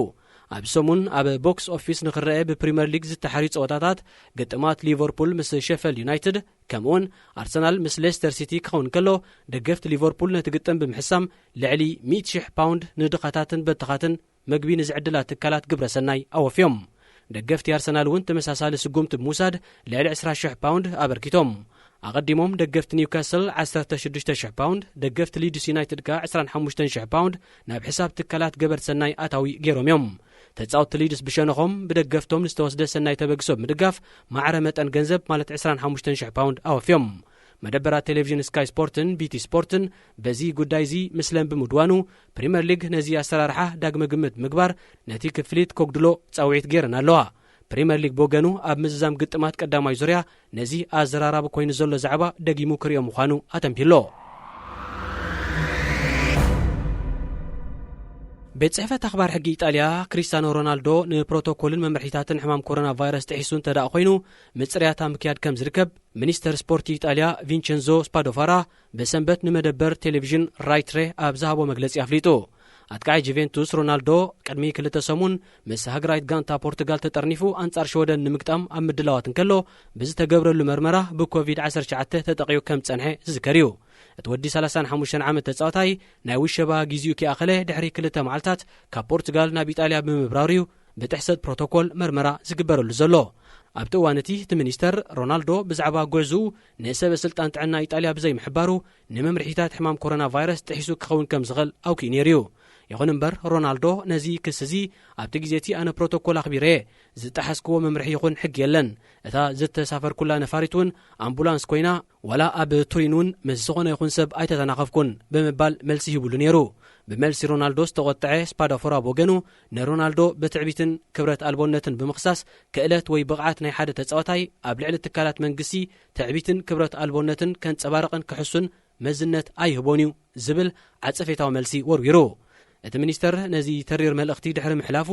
ኣብዚ ሰሙን ኣብ ቦክስ ኦፊስ ንኽረአ ብፕሪምየር ሊግ ዝተሓርዩ ጸወታታት ግጥማት ሊቨርፑል ምስ ሸፈልድ ዩናይትድ ከምኡውን ኣርሰናል ምስ ሌስተር ሲቲ ክኸውን ከሎ ደገፍቲ ሊቨርፑል ነቲ ግጥም ብምሕሳም ልዕሊ ሚእቲ ሽሕ ፓውንድ ንድኻታትን በተኻትን መግቢ ንዝዕድላ ትካላት ግብረ ሰናይ ኣወፍዮም። ደገፍቲ ኣርሰናል እውን ተመሳሳሊ ስጉምቲ ብምውሳድ ልዕሊ ዕስራ ሽሕ ፓውንድ ኣበርኪቶም። ኣቐዲሞም ደገፍቲ ኒውካስል ዓሰርተ ሽዱሽተ ሽሕ ፓውንድ፣ ደገፍቲ ሊድስ ዩናይትድ ከኣ ዕስራን ሓሙሽተን ሽሕ ፓውንድ ናብ ሕሳብ ትካላት ገበርቲ ሰናይ ኣታዊ ገይሮም እዮም። ተጻወትቲ ሊድስ ብሸነኾም ብደገፍቶም ንዝተወስደ ሰናይ ተበግሶ ብምድጋፍ ማዕረ መጠን ገንዘብ ማለት ዕስራን ሓሙሽተን ሽሕ ፓውንድ ኣወፍዮም። መደበራት ቴሌቪዥን ስካይ ስፖርትን ቢቲ ስፖርትን በዚ ጉዳይ እዚ ምስለን ብምድዋኑ ፕሪምየር ሊግ ነዚ ኣሰራርሓ ዳግመ ግምት ምግባር ነቲ ክፍሊት ከጉድሎ ጻውዒት ገይረን ኣለዋ። ፕሪምየር ሊግ ብወገኑ ኣብ ምዝዛም ግጥማት ቀዳማይ ዙርያ ነዚ ኣዘራራቢ ኮይኑ ዘሎ ዛዕባ ደጊሙ ክርእዮ ምዃኑ ኣተንቢሎ። ቤት ጽሕፈት ኣኽባር ሕጊ ኢጣልያ ክሪስቲያኖ ሮናልዶ ንፕሮቶኮልን መምርሒታትን ሕማም ኮሮና ቫይረስ ጥሒሱ እንተ ደኣ ኮይኑ ምጽርያታ ምክያድ ከም ዝርከብ ሚኒስተር ስፖርት ኢጣልያ ቪንቸንዞ ስፓዶፋራ ብሰንበት ንመደበር ቴሌቪዥን ራይትሬ ኣብ ዝሃቦ መግለጺ ኣፍሊጡ። ኣጥቃዒ ጁቬንቱስ ሮናልዶ ቅድሚ ክልተ ሰሙን ምስ ሃገራዊት ጋንታ ፖርቱጋል ተጠርኒፉ ኣንጻር ሽወደን ንምግጣም ኣብ ምድላዋት እንከሎ ብዝተገብረሉ መርመራ ብኮቪድ ዓሰርተ ትሽዓተ ተጠቒዑ ከም ዝጸንሐ ዝዝከር እዩ። እቲ ወዲ ሰላሳን ሓሙሽተን ዓመት ተጻዋታይ ናይ ውሸባ ጊዜኡ ከይኣኸለ ድሕሪ ክልተ መዓልታት ካብ ፖርቱጋል ናብ ኢጣልያ ብምብራሩ እዩ ብጥሕሰት ፕሮቶኮል መርመራ ዝግበረሉ ዘሎ። ኣብቲ እዋን እቲ እቲ ሚኒስተር ሮናልዶ ብዛዕባ ጉዕዝኡ ንሰበ ስልጣን ጥዕና ኢጣልያ ብዘይምሕባሩ ንመምርሒታት ሕማም ኮሮና ቫይረስ ጥሒሱ ክኸውን ከም ዝኽእል ኣውኪኡ ነይሩ እዩ። ይኹን እምበር ሮናልዶ ነዚ ክሲ እዚ ኣብቲ ግዜ እቲ ኣነ ፕሮቶኮል ኣኽቢረ እየ፣ ዝጠሓስክዎ መምርሒ ይኹን ሕጊ የለን። እታ ዝተሳፈርኩላ ነፋሪት እውን ኣምቡላንስ ኮይና ዋላ ኣብ ቱሪን እውን ምስ ዝኾነ ይኹን ሰብ ኣይተተናኸፍኩን ብምባል መልሲ ሂቡሉ ነይሩ። ብመልሲ ሮናልዶ ዝተቖጥዐ ስፓዳፎራ ብወገኑ ንሮናልዶ ብትዕቢትን ክብረት ኣልቦነትን ብምኽሳስ ክእለት ወይ ብቕዓት ናይ ሓደ ተጻዋታይ ኣብ ልዕሊ ትካላት መንግስቲ ትዕቢትን ክብረት ኣልቦነትን ከንጸባርቕን ክሕሱን መዝነት ኣይህቦን እዩ ዝብል ዓጸፌታዊ መልሲ ወርዊሩ። እቲ ሚኒስተር ነዚ ተሪር መልእኽቲ ድሕሪ ምሕላፉ፣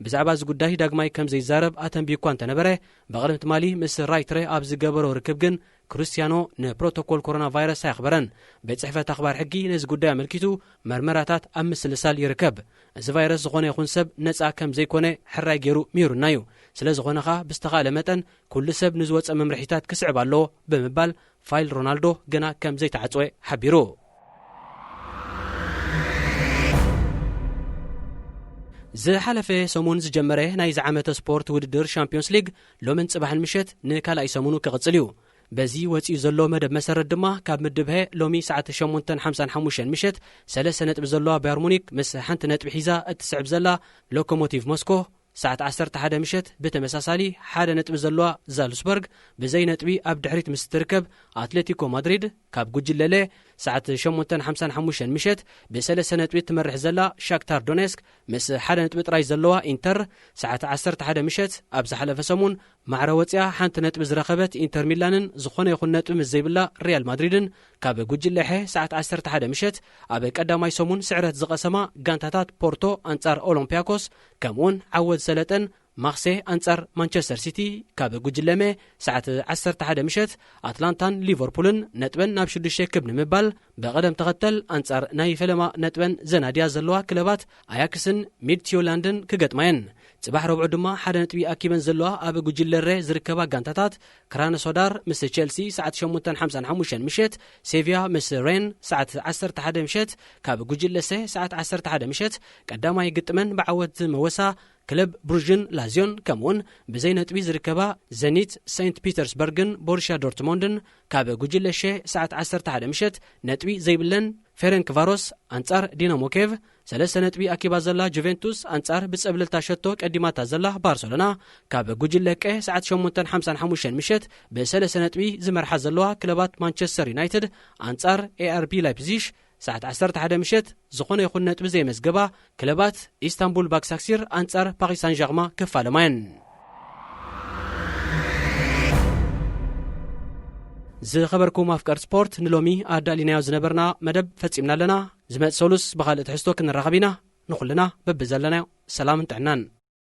ብዛዕባ እዚ ጉዳይ ዳግማይ ከም ዘይዛረብ ኣተንብዩ እኳ እንተነበረ፣ ብቕድሚ ትማሊ ምስ ራይትረ ኣብ ዝገበሮ ርክብ ግን፣ ክርስትያኖ ንፕሮቶኮል ኮሮና ቫይረስ ኣየኽበረን። ቤት ጽሕፈት ኣኽባር ሕጊ ነዚ ጉዳይ ኣመልኪቱ መርመራታት ኣብ ምስልሳል ይርከብ። እዚ ቫይረስ ዝኾነ ይኹን ሰብ ነጻ ከም ዘይኮነ ሕራይ ገይሩ ምሂሩና እዩ። ስለ ዝኾነ ኸኣ ብዝተኻእለ መጠን ኩሉ ሰብ ንዝወጸ መምርሒታት ክስዕብ ኣለዎ ብምባል ፋይል ሮናልዶ ገና ከም ዘይተዓጽወ ሓቢሩ። ዝሓለፈ ሰሙን ዝጀመረ ናይ ዝዓመተ ስፖርት ውድድር ሻምፒዮንስ ሊግ ሎምን ጽባሕን ምሸት ንካልኣይ ሰሙኑ ክቕጽል እዩ። በዚ ወጺኡ ዘሎ መደብ መሰረት ድማ ካብ ምድብ ሀ ሎሚ ሰዓት ሸሞንተን ሓምሳን ሓሙሽተን ምሸት ሰለስተ ነጥቢ ዘለዋ ባየር ሙኒክ ምስ ሓንቲ ነጥቢ ሒዛ እትስዕብ ዘላ ሎኮሞቲቭ ሞስኮ፣ ሰዓት ዓሰርተ ሓደ ምሸት ብተመሳሳሊ ሓደ ነጥቢ ዘለዋ ዛልስበርግ ብዘይ ነጥቢ ኣብ ድሕሪት ምስ ትርከብ ኣትሌቲኮ ማድሪድ፣ ካብ ጉጅለ ለ ሰዓት ሸሞንተን ሓምሳን ሓሙሽተን ምሸት ብሰለስተ ነጥቢ ትመርሕ ዘላ ሻክታር ዶኔስክ ምስ ሓደ ነጥቢ ጥራይ ዘለዋ ኢንተር፣ ሰዓት ዓሰርተ ሓደ ምሸት ኣብ ዝሓለፈ ሰሙን ማዕረ ወፂኣ ሓንቲ ነጥቢ ዝረኸበት ኢንተር ሚላንን ዝኾነ ይኹን ነጥቢ ምስ ዘይብላ ሪያል ማድሪድን፣ ካብ ጉጅለ ሐ ሰዓት ዓሰርተ ሓደ ምሸት ኣብ ቀዳማይ ሰሙን ስዕረት ዝቐሰማ ጋንታታት ፖርቶ ኣንጻር ኦሎምፒያኮስ፣ ከምኡውን ዓወት ሰለጠን ማክሴ ኣንጻር ማንቸስተር ሲቲ፣ ካብ ጉጅለ መ ሰዓት ዓሰርተ ሓደ ምሸት ኣትላንታን ሊቨርፑልን ነጥበን ናብ ሽዱሽተ ክብ ንምባል ብቐደም ተኸተል ኣንጻር ናይ ፈለማ ነጥበን ዘናድያ ዘለዋ ክለባት ኣያክስን ሚድትዮላንድን ክገጥማ እየን። ጽባሕ ረቡዕ ድማ ሓደ ነጥቢ ኣኪበን ዘለዋ ኣብ ጉጅለ ረ ዝርከባ ጋንታታት ክራነሶዳር ምስ ቼልሲ ሰዓት ሸሞንተን ሓምሳን ሓሙሽተን ምሸት፣ ሴቪያ ምስ ሬን ሰዓት ዓሰርተ ሓደ ምሸት፣ ካብ ጉጅለ ሰ ሰዓት ዓሰርተ ሓደ ምሸት ቀዳማይ ግጥመን ብዓወት ዝመወሳ ክለብ ብሩዥን ላዝዮን፣ ከምኡውን ብዘይ ነጥቢ ዝርከባ ዘኒት ሰይንት ፒተርስበርግን ቦሩሽያ ዶርትሞንድን፣ ካብ ጉጅለ ሸ ሰዓት ዓሰርተ ሓደ ምሸት ነጥቢ ዘይብለን ፌረንክ ቫሮስ ኣንጻር ዲናሞ ኬቭ፣ ሰለስተ ነጥቢ ኣኪባ ዘላ ጁቬንቱስ ኣንጻር ብጸብለልታ ሸቶ ቀዲማታ ዘላ ባርሰሎና፣ ካብ ጉጅለ ቀ ሰዓት ሸሞንተን ሓምሳን ሓሙሽተን ምሸት ብሰለስተ ነጥቢ ዝመርሓ ዘለዋ ክለባት ማንቸስተር ዩናይትድ ኣንጻር ኤ ኣር ቢ ላይፕዚሽ፣ ሰዓት ዓሰርተ ሓደ ምሸት ዝኾነ ይኹን ነጥቢ ዘየመዝገባ ክለባት ኢስታንቡል ባክሳክሲር ኣንጻር ፓሪስ ሳን ዣርማ ክፋለማ እየን። ዝኸበርኩም ኣፍቀር ስፖርት፣ ንሎሚ ኣዳሊናዮ ዝነበርና መደብ ፈጺምና ኣለና። ዝመጽእ ሰሉስ ብኻልእ ትሕዝቶ ክንራኸብ ኢና። ንኹልና በብዘለናዮ ሰላምን ጥዕናን።